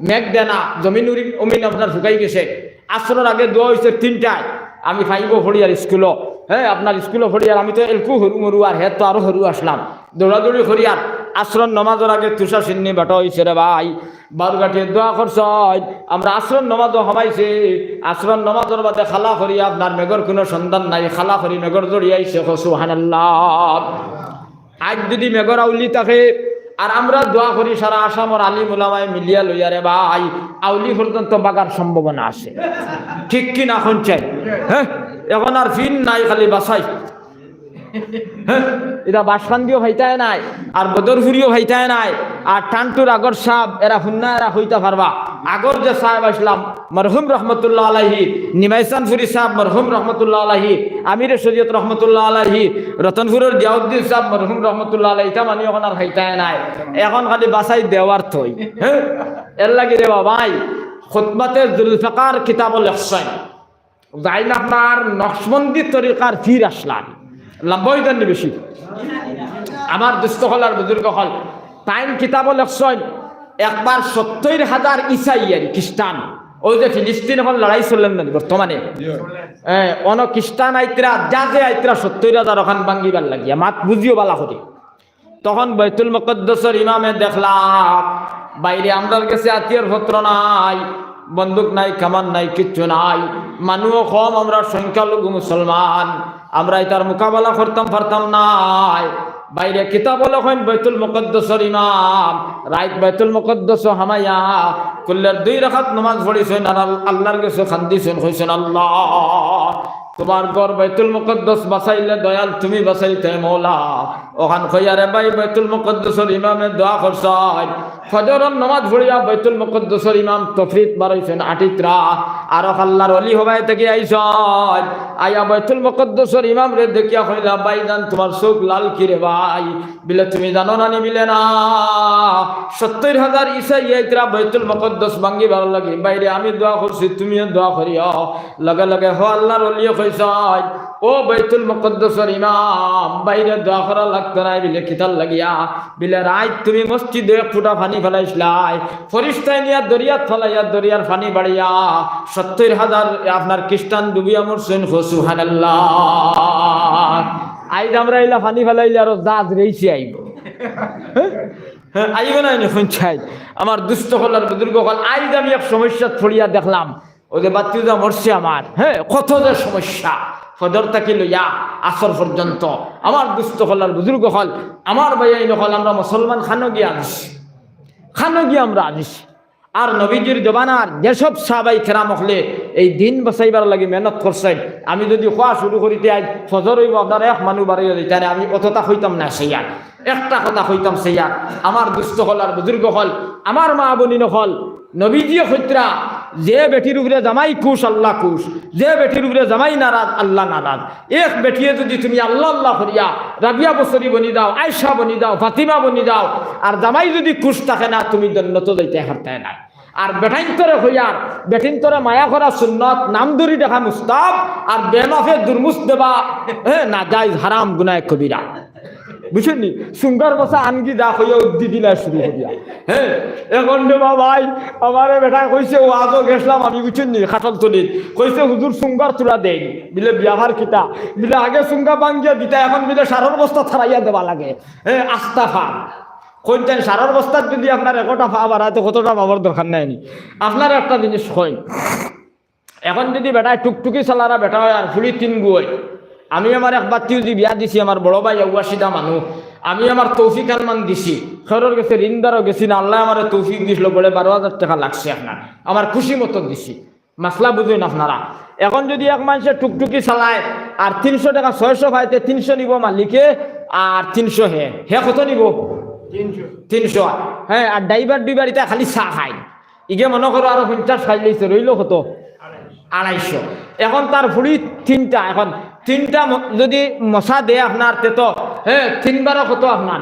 মেঘ দেনা, জমিন উরি-, উমিন আপনার শুকাই গেছে। আছরর আগে দোয়া অইছে তিনটায়। আমি ফাইভো পড়িয়ার স্কুলো, হ্যাঁ, আপনার স্কুলো পড়িয়ার, আমি তো এলকু হুরু মুরু আর হে তো আরো হুরু আছলাম। দৌড়াদৌড়ি করিয়ার আছরর নমাজর আগে তুষার সিন্নি বাটা অইছে রে ভাই। বাউরঘাটিয়ে দোয়া করছইন, আমরা আছরর নমাজো হামাইছি, আছরর নমাজর বাদে খালা করি আপনার মেঘর কুনু সন্ধান নাই, খালা করি মেঘর জড়ি আইছে, কও সুবহানাল্লাহ। আইজ যুদি মেঘর আউলি থাকে, আর আমরা দোয়া করি সারা আসামর আলিম উলামায় মিলিয়া লইয়া রে ভাই, আউলি পর্যন্ত বাগার সম্ভাবনা আছে। ঠিক কি না কইন চাইন? হ্যাঁ, এখন আর ফিন নাই, খালি বাছাই। হ্যাঁ, ইতা বাসকান্দিও পাইতায় নায়, আর বদরপুরিও পাইতায় নায়, আর টান্টুর আগর সাব, এরা হুন্না এরা কইতা পারবা। আগর যে সাব আছলা, মরহুম রহমতুল্লাহ আলাইহি, নিমাইচানপুরি সাব মরহুম রহমতুল্লাহ আলাইহি, আমিরে শরিয়ত রহমতুল্লাহ আলাইহি, রতনপুরর জিয়াউদ্দিন সাব মরহুম রহমতুল্লাহ আলাইহি, ইতা মানি অখন আর পাইতায় নায়। এখন খালি বাছাই দেওয়ার থই। হ্যাঁ, এর লাগি রে বাবাই, খুতবাতে জুলফিকার কিতাবো লেখছইন। যাইন আপনার নকশবন্দি তরিকার পীর আছলা, লম্বা অইযার নি বেশি। আমার দুস্ত অকল আর বুজুর্গ অকল, তাইন কিতাবো লেখছইন, একবার সত্তইর হাজার ইসাই আর খ্রিস্টান, অউ যে ফিলিস্তিন অখন লড়াই চলের না নি বর্তমানে, এ, অনো খ্রিস্টান আইতরা, যা যে আইতরা সত্তইর হাজার অখান ভাঙ্গিবার লাগিয়া, মাত বুঝিও বালা করি। তখন বাইতুল মুকাদ্দাসর ইমামে দেখলা, বাইরে আমরার গেছে আতিয়ার পত্র নাই, বন্দুক নাই, কামান নাই, কিচ্ছু নাই, মানুও কম, আমরা সংখ্যালঘু মুসলমান, আমরা ইতার মোকাবেলা করতাম পারতাম নায়। বাইরে কিতাবো লেখইন বাইতুল মুকাদ্দাসর ইমাম রাইত বাইতুল মুকাদ্দাসো হামাইয়া কুল্লের দুই রাকাত নমাজ পড়িছইন আর আল-, আল্লার গেছে কান্দিছইন, কইছইন, "আল্লাহ, তুমার ঘর বাইতুল মুকাদ্দাস বাঁচাইলে দয়াল তুমি বাঁচাইতে মওলা।" অখান কইয়া রে ভাই বাইতুল মুকাদ্দাসর ইমামে দোয়া করছইন। ফজরর নমাজ পড়িয়া বাইতুল মুকাদ্দাসর ইমাম তফরিত বারইছইন আটিত্রা। আরক আল্লার অলি হবায় থাকি আইছইন। আইয়া বাইতুল মুকাদ্দাসর ইমামরে দেখিয়া কইলা, "ভাইজান, তুমার চউখ লাল কিরে ভাই?" বিলে, "তুমি জানো না নি?" বিলে, "না।" "সত্তইর হাজার ইসাই আইতরা বাইতুল মুকাদ্দাস ভাঙ্গিবার লাগি। বাইরে আমি দোয়া করছি, তুমিও দোয়া করিও।" লগে লগে হউ আল্লার অলিয়ে কইছইন, "ও বাইতুল মুকাদ্দাসর ইমাম, বাইরে দোয়া করা লাগতো নায়।" বিলে, "কিতার লাগিয়া?" বিলে, "রাইত তুমি মসজিদো এক ফুটা পানি ফালাইছলায়, ফিরিস্তায় নিয়া দরিয়াত ফালাইয়া, দরিয়ার পানি বাড়িয়া সত্তইর হাজার আপনার খ্রিস্টান ডুবিয়া মরছইন।" কও সুবহানাল্লাহ। আইজ আমরা ইলা পানি ফালাইলে আরো জাহাজ রেইসে আইবো। হ্যাঁ, আইবো না নি? কইন চাইন। আমার দুস্ত অকল আর বুজুর্গ অকল, আইজ আমি এক সমস্যাত পড়িয়া দেখলাম, অউ যে ভাতিজা মরছে আমার, হ্যাঁ, কত যে সমস্যা, ফজর থাকি লইয়া আসর পর্যন্ত। আমার দুস্ত অকল আর বুজুর্গ অকল, আমার ভাইয়াইন অকল, আমরা মুসলমান কানো গিয়া আজিছি, কানো গিয়া আমরা আজিছি। আর নবীজির জমানার যেসব সাহাবায়ে কেরাম অকলে এই দিন বাঁচাইবার লাগি মেহনত করছইন, আমি যুদি কওয়া শুরু করিতে আইজ ফজর অইবো, আপনারা এক মানু বারইয়া যাইতা না, আমি অততা কইতাম না চাইয়ার। একটা কথা কইতাম চাইয়ার, আমার দুস্ত অকল আর বুজুর্গ অকল, আমার মা বইন অকল, নবীজিয়ে কইতরা, "যে বেটির উপরে জামাই খুশ, আল্লাহ খুশ, যে বেটির উপরে জামাই নারাজ, আল্লাহ নারাজ।" এক বেটিয়ে যুদি তুমি আল্লাহ আল্লাহ করিয়া রাবিয়া বসরি বনি যাও, আয়েশা বনি যাও, ফাতিমা বনি যাও, আর জামাই যুদি খুশ থাকে না, তুমি জন্নতো যাইতায় পারতায় না। আর বেটাইন্তরে কইয়ার, বেটিন্তরে মায়া করা সুন্নত, নাম ধরি ডাকা মুস্তাহাব, আর বেমাফে দুরমুশ দেওয়া, হ্যাঁ, নাজাইজ, হারাম, গুনায় কবিরা। বুঝছইন নি? সুঙ্গার বসা আনগি দা কইয়া উদ্দি দিলা শুরু করিয়া। হ্যাঁ, এখন রে বাবাই, আমারে বেটায় কইছে, ওয়াজো গেছলাম আমি, বুঝছইন নি, খাটলতলিত। কইছে, "হুজুর, সুঙ্গার তুরা দেইন।" বিলে, "বিয়াহার কিতা?" বিলে, "আগে সুঙ্গা ভাঙ্গিয়া দিতা, এখন বিলে সারর বস্তা ছাড়াইয়া দেওয়া লাগে।" হ্যাঁ, আস্তা ফার। কইন তাইন সারর বস্তাত যদি আপনার একটা ফা বাড়ায়, তে কতটা পাওয়ার দরকার নাই নি? আপনার একটা জিনিস কইন, এখন যদি বেটায় টুকটুকি চালারা বেটা অয় আর ফুড়ি তিনগু অয়, আমি আমার এক বাত্তিও যে বিয়া দিছি, আমার বড় ভাই আউয়াশিদা মানু, আমি আমার তৌফিক আলমান দিছি, খেউরর গেছে ঋণদারও গেছি না, আল্লায় আমারে তৌফিক দিছিল, বলে বারো হাজার টেকা লাগছে আপনার, আমার খুশি মতো দিছি। মাসলা বুঝইন আপনারা। এখন যদি এক মানষে টুকটুকি চালায় আর তিনশো টেকা ছয়শো পাইতে তিনশো নিবো মালিকে, আর তিনশো হে, হে কত নিবো? তিনশো। তিনশো। হ্যাঁ, আর ড্রাইভার ডুইভার ইতা খালি চা খায়, ইগে মনো করো আরো পঞ্চাশ খাইলিছে, রইলো কত? আড়াইশো। এখন তার ফুড়ি তিনটা, এখন তিনটা ম-, যদি মশা দেয় আপনার, তে তো, হ্যাঁ, তিন বারো কত আপনার?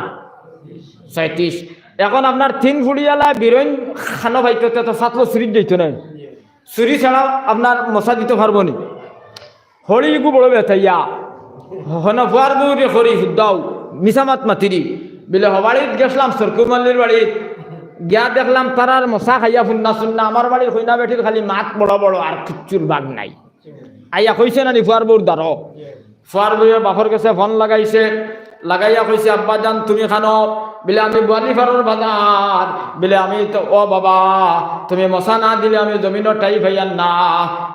ছয়ত্রিশ। এখন আপনার তিন ফুড়িয়ালা বিরইন খানো পাইতো, তে তো সাতলো চুরিত যাইতো নায়। চুরি ছাড়া আপনার মশা দিতো পারবো নি? হড়ি ইগু বড় বেতাইয়া। হনো ফুয়ার বউরে হড়ি হুদ্দাও, মিছা মাত মাতিরি। বিলে হবাড়িত গেছলাম সরকুমালির বাড়িত। গিয়া দেখলাম তারার মশা খাইয়া ফুন্না সুন্না, আমার বাড়ির কইনা বেটির খালি মাত বড় বড় আর কিচ্ছুর বাগ নাই। আইয়া কইছে না নি ফুয়ার বউর দ্বারো? ফুয়ার বউয়ে বাপর গেছে ফোন লাগাইছে, লাগাইয়া কইছে, "আব্বা জান, তুমি খানো?" বিলে, "আমি বুয়ালি ফারর বাজার।" বিলে, "আমি তো, ও বাবা, তুমি মশা না দিলে আমি জমিনো ঠাই পাইয়ার না।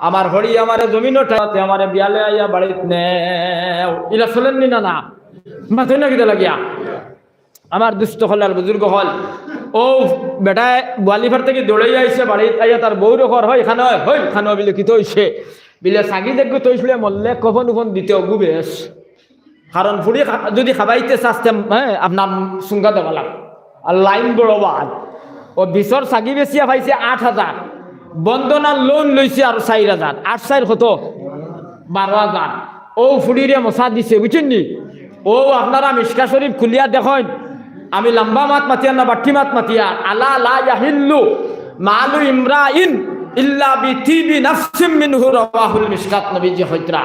আমার হড়ি আমারে জমিনো ঠাইতে আমারে বিয়ালে আইয়া বাড়িত নেও।" ইলা চলের নি না, না? মাতইন না কিতা লাগিয়া? আমার দুস্ত অকল আর বুজুর্গ অকল, ও বেটায় বুয়ালি ফার থাকি দৌড়াইয়া আইছে বাড়িত, আইয়া তার বউরে কর, "হই খানো, হই খানো," বিলে, "কিতা অইছে?" বিলে, "সাগি দেখবো তো অইছলে মল্লে কফন উফন দিতে অগু বেশ।" কারণ ফুড়ি খা-, যদি খাবাইতে চাস্তে, হ্যাঁ, আপনার সুঙ্গা দেওয়া লাগে। আর লাইন বড় বাদ। ও বিশর সাগি বেচিয়া পাইছে আট হাজার। বন্দনার লোন লইছে আর চাইর হাজার। আট চাইর কত? বারো হাজার। ও ফুড়িরে মশা দিছে, বুঝছইন নি? ও আপনারা মিশকা শরীফ খুলিয়া দেখইন। আমি লম্বা মাত মাতিয়ার না, বাট্টি মাত মাতিয়ার। আলা লা ইয়াহিল্লু মালু ইমরাইন ইল্লা বিতিবি নাফসিম মিনহু, রাওয়াহুল মিশকাত, নবীজি কইতরা।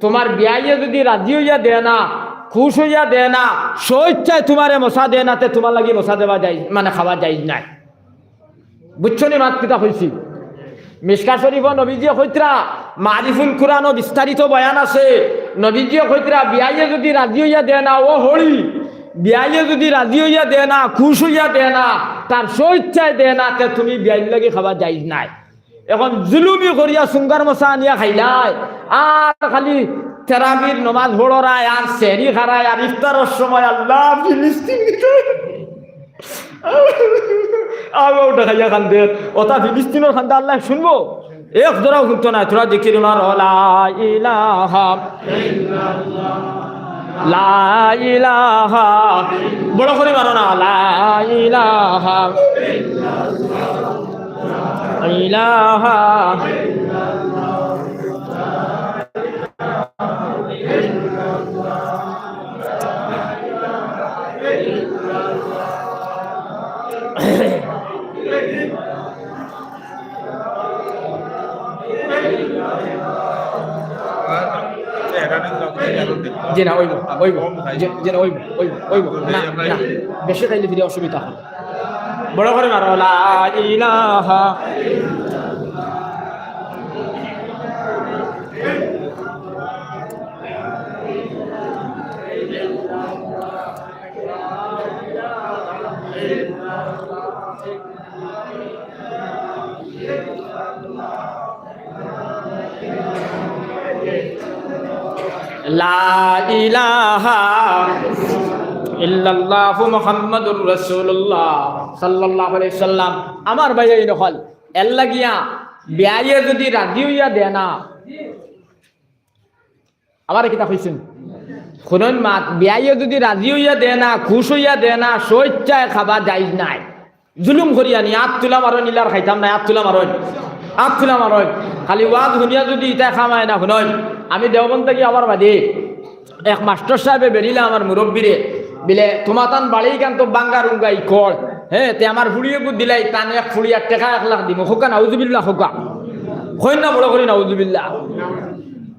তোমার বিয়াইয়ে যদি রাজি অইয়া দেয় না, খুশ অইয়া দেয় না, স্বইচ্ছায় তোমারে মশা দেয় না, তে তোমার লাগি মশা দেওয়া যায়, মানে খাওয়া যায় নাই। বুঝছো নি মাত কিতা কইছি? মিশকা শরীফো নবীজিয়ে কইতরা, মারিফুল কুরআনো বিস্তারিত বয়ান আছে। নবীজিয়ে কইতরা, বিয়াইয়ে যদি রাজি অইয়া দেয় না, ও হড়ি, বিয়াইয়ে যদি রাজি অইয়া দেয় না, খুশ অইয়া দেয় না, তার স্বইচ্ছায় দেয় না, তে তুমি বিয়াইর লাগি খাওয়া যায় নাই। এখন জুলুমি করিয়া সুঙ্গার মশা আনিয়া খাইলায়, আর খালি তেরাবির নমাজ পড়রায়, আর সেহরি খারায়, আর ইফতারর সময় আল্লাহ ফিলিস্তিন দিতে। আও, আও, উঠা খাইয়া কান্দের। ওটা ফিলিস্তিনর কান্দা আল্লায় শুনবো? এক জোড়াও শুনতো না। তোরা জিকির মারো, লা ইলাহা ইল্লাল্লাহ। লা ইলাহা। বড় করি মারো না। লা ইলাহা ইলাহা। জি না, অইবো, অইবো। জি, জি না, অইবো, অইবো, অইবো। না, না, বেশি খাইলে ফিরে অসুবিধা হয়। বড় করি মারো, লা ইলাহা। লা ইলাহা ইল্লাল্লাহু মুহাম্মাদুর রাসূলুল্লাহ সাল্লাল্লাহু আলাইহি ওয়াসাল্লাম। আমার ভাইয়াইন অকল, এর লাগিয়া বিয়াইয়ে যদি রাজি অইয়া দেয় না, আমারে কিতা কইছইন? হুনইন মাত, বিয়াইয়ে যদি রাজি অইয়া দেয় না, খুশ অইয়া দেয় না, স্বইচ্ছায় খাওয়া যায় নাই। জুলুম করিয়া নি, আত তুলা মারইন, ইলার খাইতাম নায়, আত তুলা মারইন, আত তুলা মারইন। খালি ওয়াজ হুনিয়া যদি ইতায় কাম অয় না, হুনইন, আমি দেওবন্দ থাকি আওয়ার বাদে এক মাস্টর সাহেবে বেড়িলা আমার মুরব্বিরে, বিলে, "তুমাতান বাড়ি কান তো বাঙ্গা রুঙ্গা ইকড়, হে, তে আমার ফুড়িয়ে গু দিলাই, তান এক ফুড়ি আর টেকা এক লাখ দিমু। কউক্কা নাউজুবিল্লাহ, কউক্কা। কইন না বড় করি নাউজুবিল্লাহ।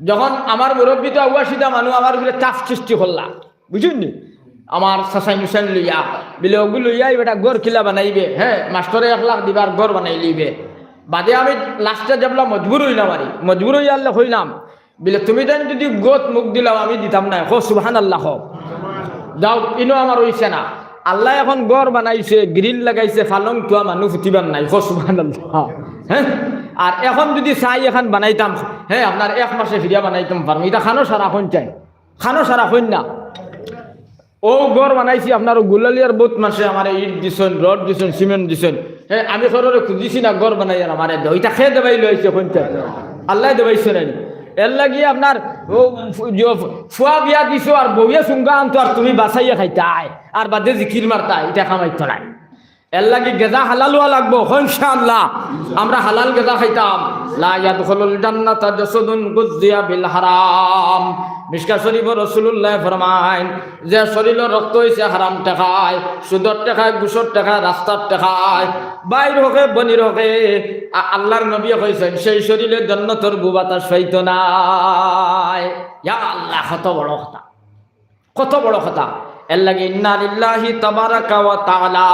যখন আমার মুরব্বি তো আউয়া সিধা মানুষ, আমার উপরে চাপ সৃষ্টি করলা, বুঝছইন নি? আমার চাচাইন উচাইন লইয়া, বিলে অগু লইয়া ই বেটা ঘর কিলা বানাইবে, হে, মাস্টরে এক লাখ দিবার ঘর বানাইলিবে। বাদে আমি লাস্টে যেবলা মজবুর অইলাম, আরি মজবুর অইয়া আল্লাহ কইলাম, বিলে, তুমি তাইন যদি গত মুখ দিলাও, আমি দিতাম নায়। কও সুবহানাল্লাহ, কও। যাও, ইনো আমার অইছে না। আল্লায় এখন ঘর বানাইছে, গ্রিল লাগাইছে, ফালং তুয়া মানুষ উঠিবার নাই। কও সুবহানাল্লাহ। হে? আর এখন যদি চাই এখন বানাইতাম, হে, আপনার এক মাসে ফিরিয়া বানাইতাম পারমু। ইটা খানো সারা কইন চাই, খানো সারা কইন না। অউ ঘর বানাইছি, আপনার অউ গুলালিয়ার বউত মানষে আমারে ইট দিছইন, রড দিছইন, সিমেন্ট দিছইন। হে, আমি কারোরে খুজিছি না ঘর বানাইয়ার আমারে দেও। ইটা কে দেবাইলো আইছে কইন চাই? আল্লায় দেবাইছে নানি? এরলাগি আপনার অউ ফু-, ইয়ো ফু-, ফুয়া বিয়া দিছো আর বউয়ে সুঙ্গা আনতো আর তুমি বাছাইয়া খাইতায়, আর বাদে জিকির মারতায়, ইটা কাম অইতো নায়। এরলাগি গেজা হালাল অওয়া লাগবো, ইনশাআল্লাহ। আমরা হালাল গেজা খাইতাম। লা ইয়াদখুলুল জান্নাতা জাসাদুন গুযযিয়া বিল হারাম। মিশকাত শরীফো রাসুলুল্লায় ফরমাইন, যে শরীলো রক্ত অইছে হারাম টেকায়, সুদর টেকায়, ঘুষর টেকায়, রাস্তার টেকায়, ভাইর হকে, বইনর হকে, আ-, আল্লার নবীয়ে কইছইন, সেই শরীলে জন্নতর বু বাতাস পাইতো নায়। ইয়া আল্লাহ, কত বড় কথা, কত বড় কথা। এরলাগি ইন্না লিল্লাহি তাবারাকা ওয়া তাআলা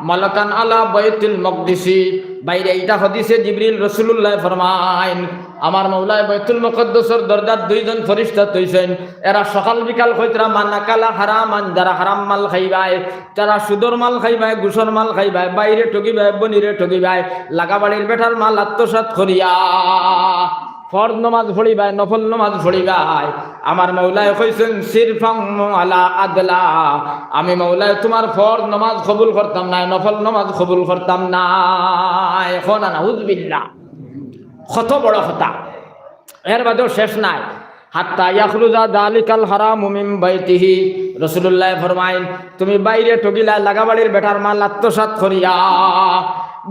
মালাকান আলা বাইতুল মাকদিসি। ভাইরে, ইটা হাদিসে জিবরিল রাসুলুল্লায় ফরমাইন, আমার মৌলায় বাইতুল মুকাদ্দাসর দরজাত দুইজন ফিরিস্তা থইছইন। এরা সকাল বিকাল কইতরা, মান আকালা হারামান, যারা হারাম মাল খাইবায়, যারা সুদর মাল খাইবায়, ঘুষর মাল খাইবায়, ভাইরে ঠগিবায়, বইনরে ঠগিবায়, লাগাবাড়ির বেটার মাল আত্মসাৎ করিয়া, ফরজ নমাজ পড়িবায়, নফল নমাজ পড়িবায়। আমার মৌলায় কইছইন, সিরফাম ওয়ালা আদলা, আমি মৌলায় তুমার ফরজ নমাজ কবুল করতাম নায়, নফল নমাজ কবুল করতাম নায়। কও না নাউজুবিল্লাহ। কত বড় কথা। এর বাদেও শেষ নাই। হাত্তা ইয়াখরুজা যালিকাল হারামু মিন বাইতিহি। রাসুলুল্লায় ফরমাইন, তুমি ভাইরে ঠগিলায়, লাগাবাড়ির বেটার মাল আত্মসাৎ করিয়া,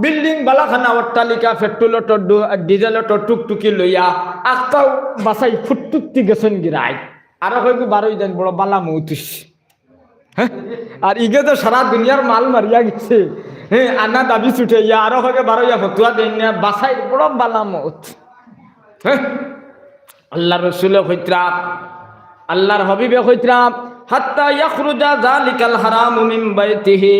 বিল্ডিং, বালাখানা, অট্টালিকা, petrol auto, do-, diesel auto, টুকটুকি লইয়া, আক্কাউ বাছাই ফুটটুত্তি গেছইন গিরায়। আরো কইগু বারই দেন, বড় বালা মউত অইছে। হে? আর ইগে তো সারা দুনিয়ার মাল মারিয়া গেছে। হে, আনা দাবি ছুটাইয়া, আরো কইগে বারইয়া ফতুয়া দেইন না, বাছাই বড় বালা মউত। হে? আল্লার রসুলে কইতরা, আল্লার হাবিবে কইতরা, হাত্তা ইয়াখরুজা যালিকাল হারামু মিন বাইতিহি।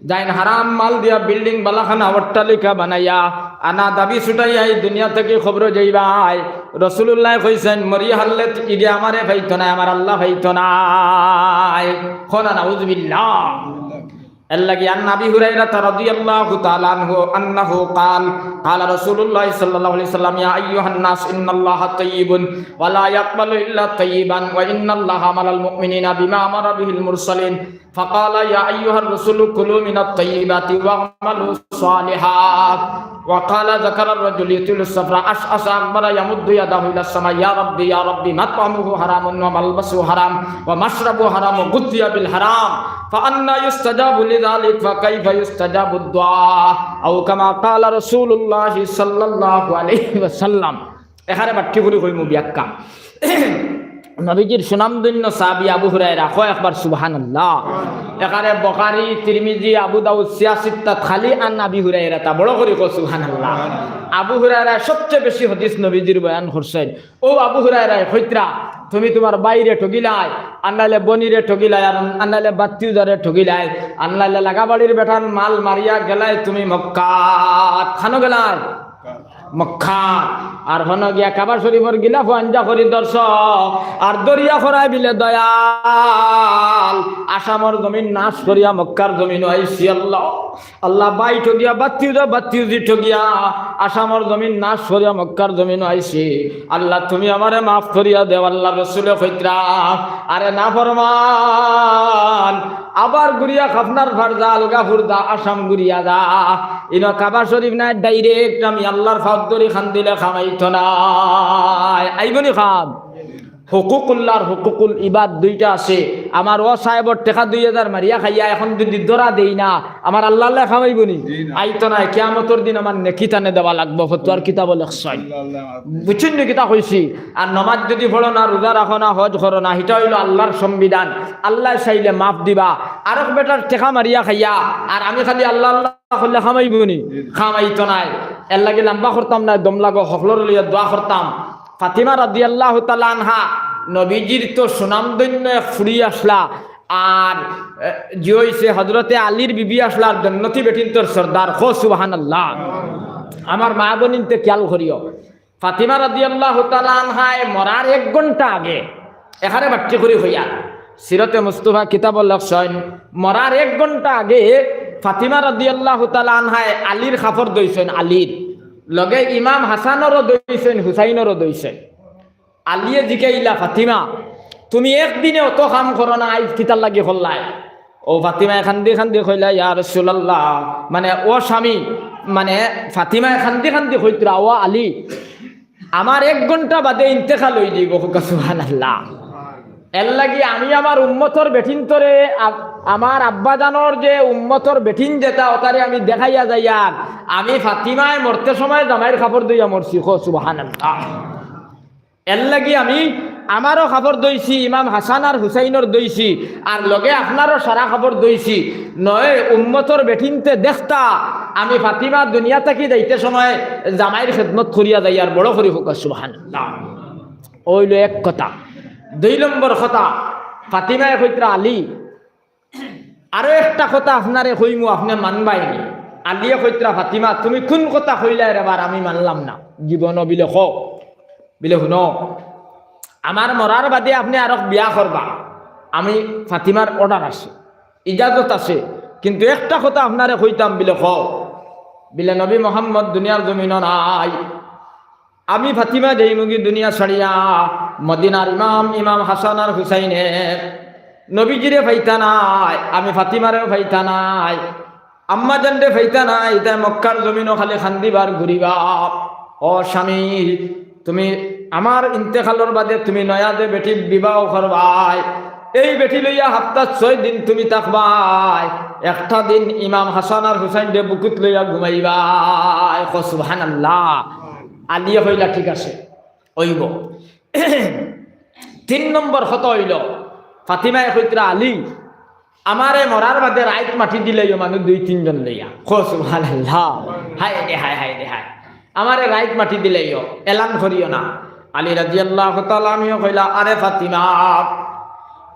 যাইন হারাম মাল দিয়া বিল্ডিং, বালাখানা, অট্টালিকা বানাইয়া, আনা দাবি ছুটাইয়া ই দুনিয়া থাকি কবরো যাইবায়। রাসুলুল্লায় কইছইন, মরি হারলে ইগে আমারে পাইতো নায়, আমার আল্লা পাইতো নায়। কও না নাউজুবিল্লাহ। এরলাগি আন আবি হুরাইরাতা রাদিয়াল্লাহু তাআলা আনহু আন্নাহু ক্বাল, ক্বালা রাসুলুল্লাহি সাল্লাল্লাহু আলাইহি ওয়াসাল্লাম, ইয়া আইয়ুহান নাস, ইন্নাল্লাহা তাইয়্যিবুন ওয়া লা ইয়াকবালু ইল্লা তাইয়্যিবান ওয়া ইন্নাল্লাহা আমারাল মুমিনিনা বিমা আমারা বিহিল মুরসালিন। ফাকালা, ইয়া আইয়ুহার রাসুলু, কুলু মিনাত তাইয়্যিবাতি ওয়া'মালু সালিহা। وقال ذكر الرجل يطيل السفر أشعث أغبر يمد يديه إلى السماء، يا رب، يا رب، مطعمه حرام وملبسه حرام ومشربه حرام وغذي بالحرام، فأنى يستجاب لذلك، فكيف يستجاب الدعاء؟ أو كما قال رسول الله صلى الله عليه وسلم. এখানে বাট্টি করি কইমু ব্যাখ্যা। নবীজির সুনামধন্য সাহাবী আবু হুরায়রা, কও একবার সুবহানাল্লাহ। এখানে বুখারী, তিরমিজি, আবু দাউদ, সিয়াসিত্তাত খালি আন আবি হুরায়রাতা, বড় করি কও সুবহানাল্লাহ। আবু হুরায়রায় সবচেয়ে বেশি হাদিস নবীজির বয়ান করছইন। অউ আবু হুরায়রায় কইতরা, তুমি তুমার ভাইরে ঠগিলায়, আর নাইলে বইনরে ঠগিলায়, আর, আর নাইলে বাত্তিউজারে ঠগিলায়, আর নাইলে লাগাবাড়ির বেটার মাল মারিয়া গেলায় তুমি মক্কাত। খানো গেলায়? মক্কাত। আর হনো গিয়া কাবা শরীফর গিলাফ আঞ্জা করি ধরছো, আর দরিয়া খরায় বিলে দয়াল, আসামর জমিন নাশ করিয়া মক্কার জমিনো আইছি আল্লাহ। আল্লাহ, ভাই ঠগিয়া, বাত্তিউজা, বাত্তিউজি ঠগিয়া, আসামর জমিন নাশ করিয়া মক্কার জমিনো আইছি। আল্লাহ, তুমি আমারে মাফ করিয়া দেও। আল্লার রসুলে কইতরা, আরে নাফরমান, আবার ঘুরিয়া খাফনার ফার যা, আলগা ফুর যা, আসাম ঘুরিয়া যা। ইনো কাবা শরীফ নায়, direct আমি আল্লার ফাও ধরি কান্দিলে কাম আইতো নায়। আইবো নি কাম? হুকুকুল্লাহ আর হুকুকুল ইবাদ দুইটা আছে। আমার অউ সাহেবর টেকা দুই হাজার মারিয়া খাইয়া এখন যুদি ধরা দেই না, আমার আল্লাহ আল্লাহ খামাইবো নি? জি না। আইতো নায়, কিয়ামতর দিন আমার নেকি তানে দেওয়া লাগবো। ফতুয়ার কিতাবো লেখছইন। আল্লাহ আল্লাহ মাফ। বুঝছইন নি কিতা কইছি? আর নমাজ যুদি পড়ো না, রোজা রাখো না, হজ করো না, ইটা অইলো আল্লাহর সংবিধান। আল্লায় চাইলে মাফ দিবা। আরক বেটার টেকা মারিয়া খাইয়া, আর আমি খালি আল্লাহ আল্লাহ করলে খামাইবো নি? খামাইতো নায়। এরলাগি লাম্বা করতাম নায়, দম লাগো, হকলরে লইয়া দোয়া করতাম। ফাতিমা রাদিয়াল্লাহু তাআলা আনহা নবীজির তো সুনামধন্য এক ফুড়ি আছলা, আর, এ, জি অইছে হজরতে আলীর বিবি আছলা, আর জন্নতি বেটিন্তর সর্দার। কও সুবহানাল্লাহ। আমার মা বইনিন্তে খিয়াল করিও, ফাতিমা রাদিয়াল্লাহু তাআলা আনহায় মরার এক ঘন্টা আগে, এখানে বাট্টি করি কইয়ার, সিরতে মুস্তফা কিতাবো লেখছইন, মরার এক ঘন্টা আগে ফাতিমা রাদিয়াল্লাহু তাআলা আনহায় আলীর কাপড় ধইছইন, আলীর লগে ইমাম হাসানরও ধইছইন, হুসাইনরও ধইছইন। আলীয়ে জিকাইলা, "ফাতিমা, তুমি একদিনে অত কাম করো না, আইজ কিতার লাগি করলায়?" অউ ফাতিমায় কান্দি কান্দি কইলা, "ইয়া রাসুলাল্লাহ," মানে, "ও স্বামী," মানে, ফাতিমায় কান্দি কান্দি কইতরা, "ও আলী, আমার এক ঘন্টা বাদে ইন্তেকাল অই যাইবো।" কউক্কা সুবহানাল্লাহ। এরলাগি আমি আমার উম্মতর বেটিন্তরে, আব-, আমার আব্বাজানর যে উম্মতর বেটিন যেতা, অতারে আমি দেখাইয়া যাইয়ার, আমি ফাতিমায় মরতে সময় জামাইর কাপড় ধইয়া মরছি। কও সুবহানাল্লাহ। এরলাগি আমি আমারও কাপড় ধইছি, ইমাম হাসান আর হুসাইনর ধইছি, আর লগে আপনারও সারা কাপড় ধইছি। নয় উম্মতর বেটিন্তে দেখতা, আমি ফাতিমা দুনিয়া থাকি যাইতে সময় জামাইর খেদমত করিয়া যাইয়ার। বড় করি কউক্কা সুবহানাল্লাহ। অইলো এক কথা। দুই নম্বর কথা, ফাতিমায় কইতরা, "আলী, আরো একটা কথা আপনারে কইমু, আপনে মানবায় নি?" আলীয়ে কইতরা, "ফাতিমা, তুমি কুন কথা কইলায় রেবার, আমি মানলাম না জীবনও।" বিলে, "কও।" বিলে, "হুনো, আমার মরার বাদে আপনে আরক বিয়া করবা, আমি ফাতিমার অর্ডার আছে, ইজাজত আছে, কিন্তু একটা কথা আপনারে কইতাম।" বিলে, "কও।" বিলে, "নবী মোহাম্মদ দুনিয়ার জমিনো নাই, আমি ফাতিমা যাইমুগি দুনিয়া ছাড়িয়া, মদিনার ইমাম, ইমাম হাসান আর হুসাইনে নবীজিরে পাইতা নায়, আমি ফাতিমারেও পাইতা নায়, আম্মাজানরে পাইতা নায়, ইতায় মক্কার জমিনো খালি কান্দিবা আর ঘুরিবা। ও স্বামী, তুমি আমার ইন্তেকালর বাদে তুমি নয়া যে বেটি বিবাহ করবায়, এই বেটি লইয়া হাপ্তাত ছয় দিন তুমি থাকবায়, একটা দিন ইমাম হাসান আর হুসাইনরে বুকুত লইয়া ঘুমাইবায়।" কও সুবহানাল্লাহ। আলীয়ে কইলা, "ঠিক আছে, অইবো।" তিন নম্বর কথা অইলো, ফাতিমায় কইতরা, "আলী, আমারে মরার বাদে রাইত মাটি দিলাইও মানুষ দুই তিনজন লইয়া।" কও সুবহানাল্লাহ। হায় রে হায়, হায় রে হায়। "আমারে রাইত মাটি দিলাইও, এলান করিও না।" আলী রাদিয়াল্লাহু তাআলা আনহু কইলা, "আরে ফাতিমা,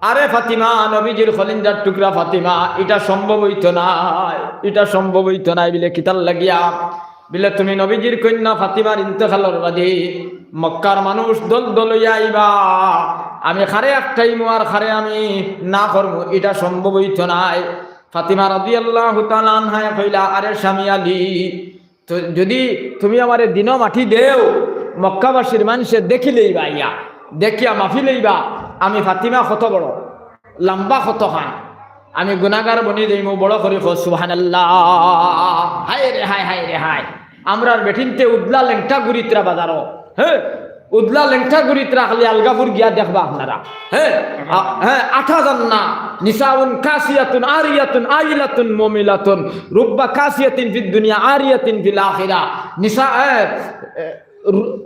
আরে ফাতিমা, নবীজির কলিজার টুকরা ফাতিমা, ইটা সম্ভব অইতো নায়, ইটা সম্ভব অইতো নায়।" বিলে, "কিতার লাগিয়া?" বিলে, "তুমি নবীজির কইন্যা ফাতিমার ইন্তেকালর বাদে মক্কার মানুষ দল দল অইয়া আইবা, আমি কারে আটকাইমু আর কারে আমি না করমু, ইটা সম্ভব অইতো নায়।" ফাতিমা রাদিয়াল্লাহু তাআলা আনহায় কইলা, "আরে স্বামী আলী, তো যুদি তুমি আমারে দিনো মাটি দেও, মক্কাবাসীর মানষে দেখিলাইবা আইয়া, দেখিয়া মাফিলাইবা, আমি ফাতিমা কত বড়, লাম্বা কতখান, আমি গুনাগার বনি যাইমু।" বড় করি কও সুবহানাল্লাহ। হায় রে হায়, হায় রে হায়। আমরার বেটিন্তে উদলা লেংটা ঘুরিতরা বাজারো, হে, উদলা লেংটা ঘুরিতরা, খালি আলগাপুর গিয়া দেখবা আপনারা, হে, আ-, হে, আটা জান না। "নিসাউন কাসিয়াতুন আরিয়াতুন আইলাতুন মুমিলাতুন, রুব্বা কাসিয়াতিন ফিদ দুনিয়া আরিয়াতিন ফিল আখিরা।" নিসা, এ, এ, রু-,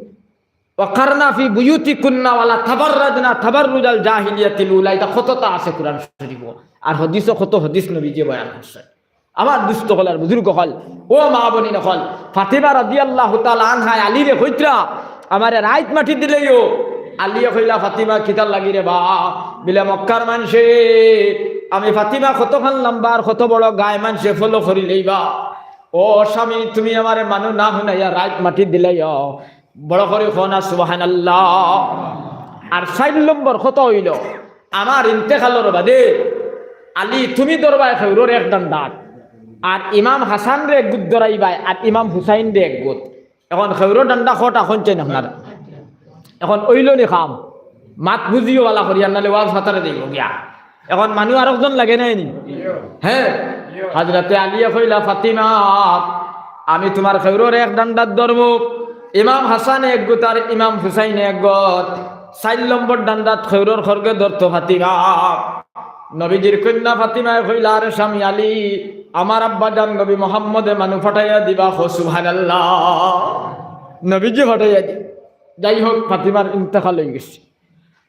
"ওয়াকারনা ফি বুয়ুতিকুন্না ওয়ালা তাবাররাজনা তাবাররুজাল জাহিলিয়াতিল উলা।" ইটা কততা আছে কুরআন শরীফো, আর হাদিসো কত হাদিস নবীজিয়ে বয়ান করছে। আমার দুস্ত অকল আর বুজুর্গ অকল, ও মা বইন অকল, ফাতিমা রাদিয়াল্লাহু তাআলা আনহায় আলীরে কইতরা, "আমারে রাইত মাটি দিলাইও।" আলীয়ে কইলা, "ফাতিমা, কিতার লাগি রেবা?" বিলে, "মক্কার মানষে আমি ফাতিমা কতখান লাম্বা আর কত বড়, গাঁয় মানষে follow করিলাইবা। ও স্বামী, তুমি আমারে মানু না হুনাইয়া রাইত মাটি দিলাইও।" বড় করি কও না সুবহানাল্লাহ। আর চাইর নম্বর কথা অইলো, আমার ইন্তেকালর বাদে আলী, তুমি ধরবায় খেউরর এক ডান্ডাত, আর ইমাম হাসানরে এক গুত ধরাইবায়, আর ইমাম হুসাইনরে এক গুত। এখন খেউরর ডান্ডা কয়টা কইন চাইন আপনারা? এখন অইলো নি কাম? মাত বুঝিও ভালা করিয়া, নাইলে ওয়াজ ফাতারে যাইবো গিয়া। এখন মানু আরকজন লাগে নায় নি? হে, হজরতে আলীয়ে কইলা, "ফাতিমা, আমি তুমার খেউরর এক ডান্ডাত ধরমু, ইমাম হাসানে এক গুত আর ইমাম হুসাইনে এক গুত।" চাইর নম্বর ডান্ডাত খেউরর খড়গে ধরতো ফাতিমা। নবীজির কইন্যা ফাতিমায় কইলা, "আরে স্বামী আলী, আমার আব্বাজান নবী মোহাম্মদে মানু ফাটাইয়া দিবা, কও সুবহানাল্লাহ।" নবীজি ফাটাইয়া দি। যাই হোক, ফাতিমার ইন্তেকাল অই গেছে।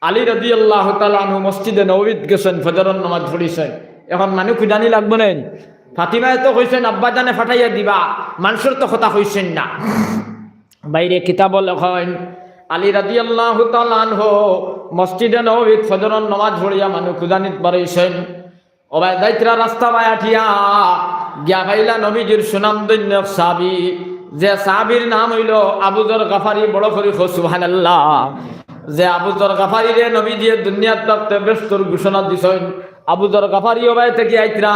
আলী রাদিয়াল্লাহু তাআলা আনহু মসজিদে নববীত গেছেন, ফজরর নামাজ পড়িছেন। এখন মানু খুজানি লাগবো না? ফাতিমায় তো কইছেন, "আব্বাজানে ফাটাইয়া দিবা", মানষর তো কথা কইছেন না। বাইরে কিতাবো লেখইন, আলী রাদিয়াল্লাহু তাআলা আনহু মসজিদে নববীত ফজরর নামাজ পড়িয়া মানু খুজানিত বারইছেন। ও ভাই, যাইত্রা রাস্তা বায় আটিয়া গিয়া পাইলা নবীজির সুনামধন্য এক সাহাবী, যে সাহাবীর নাম অইলো আবু যর গাফারি। বড় করি কও সুবহানাল্লাহ। যে আবু যর গাফারিরে নবীজিয়ে দুনিয়াত থাকতে বেহেস্তর ঘোষণা দিছইন, আবু যর গাফারি ও ভাই থাকি আইত্রা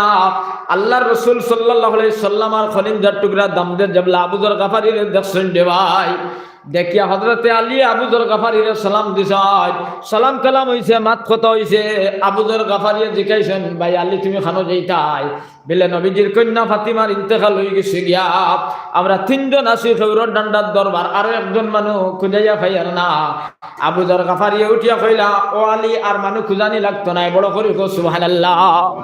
আল্লার রসুল সাল্লাল্লাহু আলাইহি সাল্লামর কলিজার টুকরা দামদে জবলা আবু যর গাফারিরে দেখছইন রে ভাই। দেখিয়া হযরতে আলী আবু যর গাফারিরে সালাম দিছইন, সালাম কালাম অইছে, মাত কথা অইছে। আবু যর গাফারিয়ে জিকাইছইন, "ভাই আলী, তুমি কানো যাইতায়?" বলে, "নবীজির কইন্যা ফাতিমার ইন্তেকাল অই গেছে গিয়া, আমরা তিনজন আছি খেউরর ডান্ডাত ধরবার, আরো একজন মানু খুজাইয়া পাইয়ার না।" আবু যর গাফারিয়ে উঠিয়া কইলা, "ও আলী, আর মানু খুজানি লাগতো নায়, বড় করি কও সুবহানাল্লাহ।"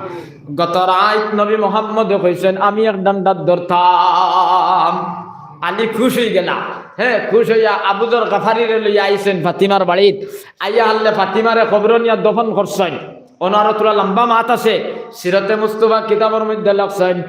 গত রাইত নবী মোহাম্মদে কইছইন, "আমি এক ডান্ডাত ধরতাম।" আলী খুশ অই গেলা। হ্যাঁ, খুশ অইয়া আবু যর গাফারিরে লইয়া আইছইন ফাতিমার বাড়িত। আইয়া হারলে ফাতিমারে কবরো নিয়া দফন করছইন। অনো আরো থুড়া লম্বা মাত আছে, সিরতে মুস্তফা কিতাবর মধ্যে লেখছইন।